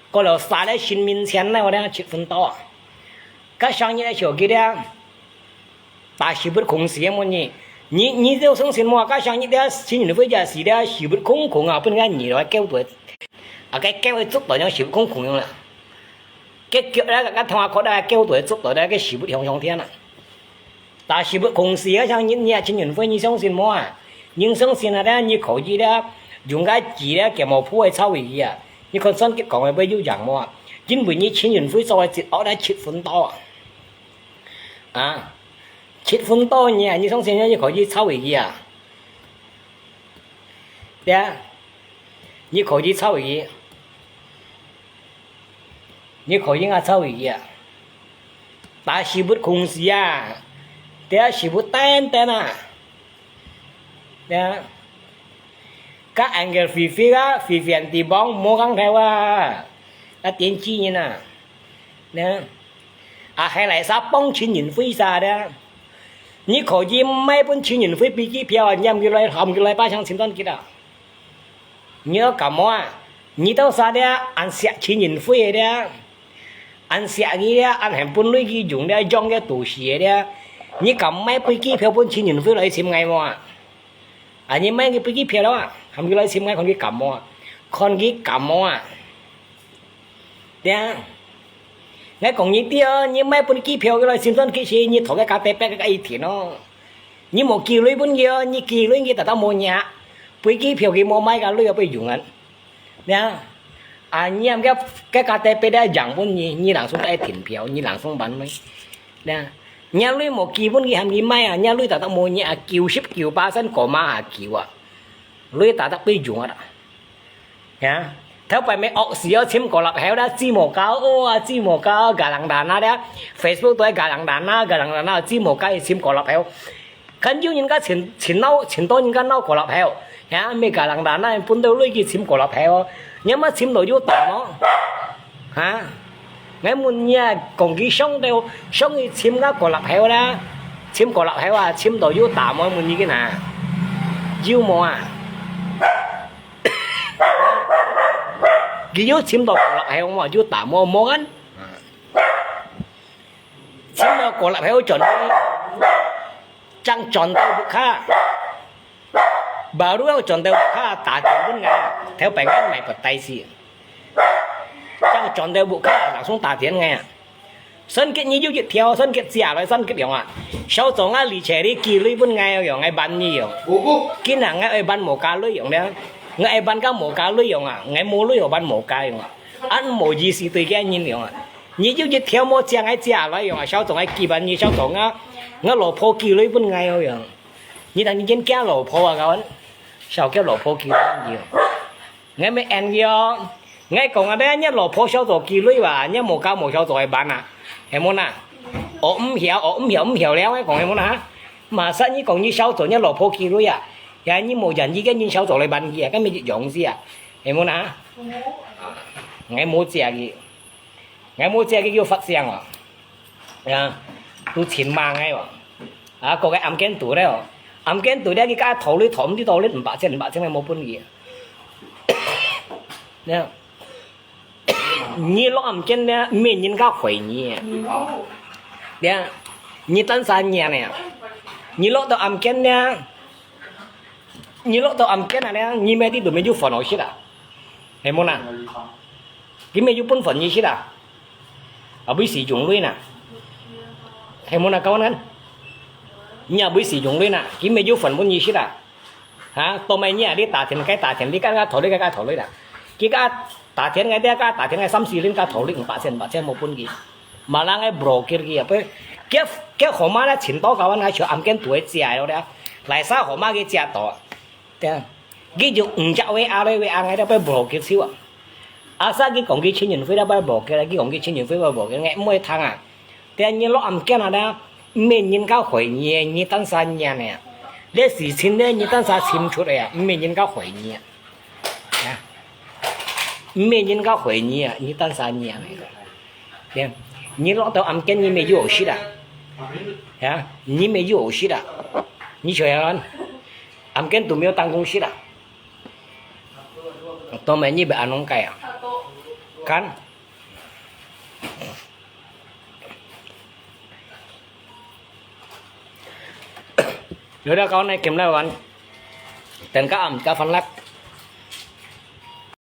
過了殺咧神明前咧，我咧七分到。該生日咧笑佢咧， 大事不空時个問你，你，你就相信無？該像你這新人會者是這事不空空啊，分人你來搞到，啊，該搞到捉到像事不空空樣啦。該腳那个，該同學課那搞到捉到那个事不空空天啊。大事不空時啊，像你，你啊，新人會，你相信無啊？你相信啊，你可以咧，用該紙咧，給毛鋪个抄回去啊。你看算計講个會有用無啊？因為你新人會做个節目咧，七分到啊。 啊，七分到呢，你相信你可以抄回去啊？對啊，你可以抄回去，你可以啊抄回去啊。但係不空時啊，對啊，係不單單啊。 呀，該恁个肥肥啊，肥肥地方無講頭啊，該點知人啊，呢，啊，還來啥幫陳雲輝啥的，你可以賣分陳雲輝飛機票啊，你喊佢來，喊佢來巴掌陳端吉啊。 你要幹麼啊？你到啥了？恁惜陳雲輝个了，恁惜佢了，恁還分鐳佢用了，養个肚屎个了。你敢賣飛機票分陳雲輝來尋𠊎無啊？啊，你賣个飛機票了啊？喊佢來尋𠊎，看佢敢無啊？看佢敢無啊？對啊。 𠊎講你對哦，你賣分機票佢來，心算佢時，你討个價低，逼个價一定哦。你無寄鐳分佢哦，你寄鐳佢特特無贏，飛機票佢無買个鐳啊，不用啊。呀，啊，你喊个个價低逼个贏分你，你人送个一定票，你人送分你。呀，你鐳無寄分佢，喊佢買啊，你鐳特特無贏啊，九十九巴仙過嘛啊，九啊，鐳特特不用啊。 呀，頭擺乜惡死哦，尋過立口啦，知無搞哦啊，知無搞，galang-dana啦，Facebook都係galang-dana，galang-dana，知無搞，尋過立口。看有人家尋，尋鬧，尋到人家鬧過立口，呀，乜galang-dana，分到鐳去尋過立口哦，你乜尋到有膽哦？哈？ 𠊎問你啊，講佢上到，上去尋个過立口啦，尋過立口啊，尋到有膽無？問你个呐，有無啊？佢有尋到過立口無？有膽無？無啊。尋到過立口轉去，正轉到屋下。 Baru轉到屋下打電分𠊎，頭擺𠊎買不帶事。正轉到屋下，langsung打電𠊎啊。算計你有一條，算計借來，算計樣啊。小張啊，你借你寄鐳分𠊎樣，𠊎還你樣。今下𠊎愛還無價鐳樣了，𠊎愛還个無價鐳樣啊，𠊎無鐳好還無價樣啊。恁無意思對佢人樣啊。你有一條無借𠊎借來樣啊，小張𠊎寄還你，小張啊，𠊎老婆寄鐳分𠊎樣。 你等你真驚老婆啊，kawan？少叫老婆寄鐳。𠊎乜應佢哦。𠊎講啊，等下你老婆小組寄鐳吧，你無搞無小組个班啊，係無呐？哦，毋曉，哦，毋曉，毋曉了，𠊎講係無呐？Masa你講你小組，你老婆寄鐳啊，呀，你無願意跟你小組來班去啊，跟你一樣事啊，係無呐？𠊎無借佢。 𠊎無借佢有發聲哦。啊，都尋罵𠊎哦。啊，個個案件多了哦。案件多了，佢家討論討論討論五百千，五百千，𠊎無分佢。呀，你落案件呢，無人家回你。呀，你等三年呢，你落到案件呢， 你落到案件啊，你乜知都無有分好食啊，係無呐？佢乜有分分你食啊？啊，會使用鐳呐，係無呐？Kawan kan？你也會使用鐳呐，佢乜有分分你食啊？哈，到尾你啊，你打電，該打電，你該該討論，該該討論啦，佢該打電，𠊎這該打電，𠊎三四輪該討論，五百千，五百千無分佢。 Malah𠊎block佢啊，佢，佢，佢號碼咧尋到，kawan，𠊎就案件都會借了咧，來啥號碼佢借到啊？對啊，佢就五隻WA來WA𠊎，這被block佢手啊。Asal佢講佢親人會啦，無个啦，佢講佢親人會，無个，𠊎毋會聽啊。但你落暗間啊啦，毋係人家害你，你單儕念个。這事情呢，你單儕尋出來啊，毋係人家害你啊。啊，毋係人家害你啊，你單儕念个。對，你落到暗間，你乜有好食啊？啊，你乜有好食啊？你想想看，暗間都沒有辦公室啊？ 都沒你會安弄个啊？看。有了，搞那金來玩，等个暗个翻来。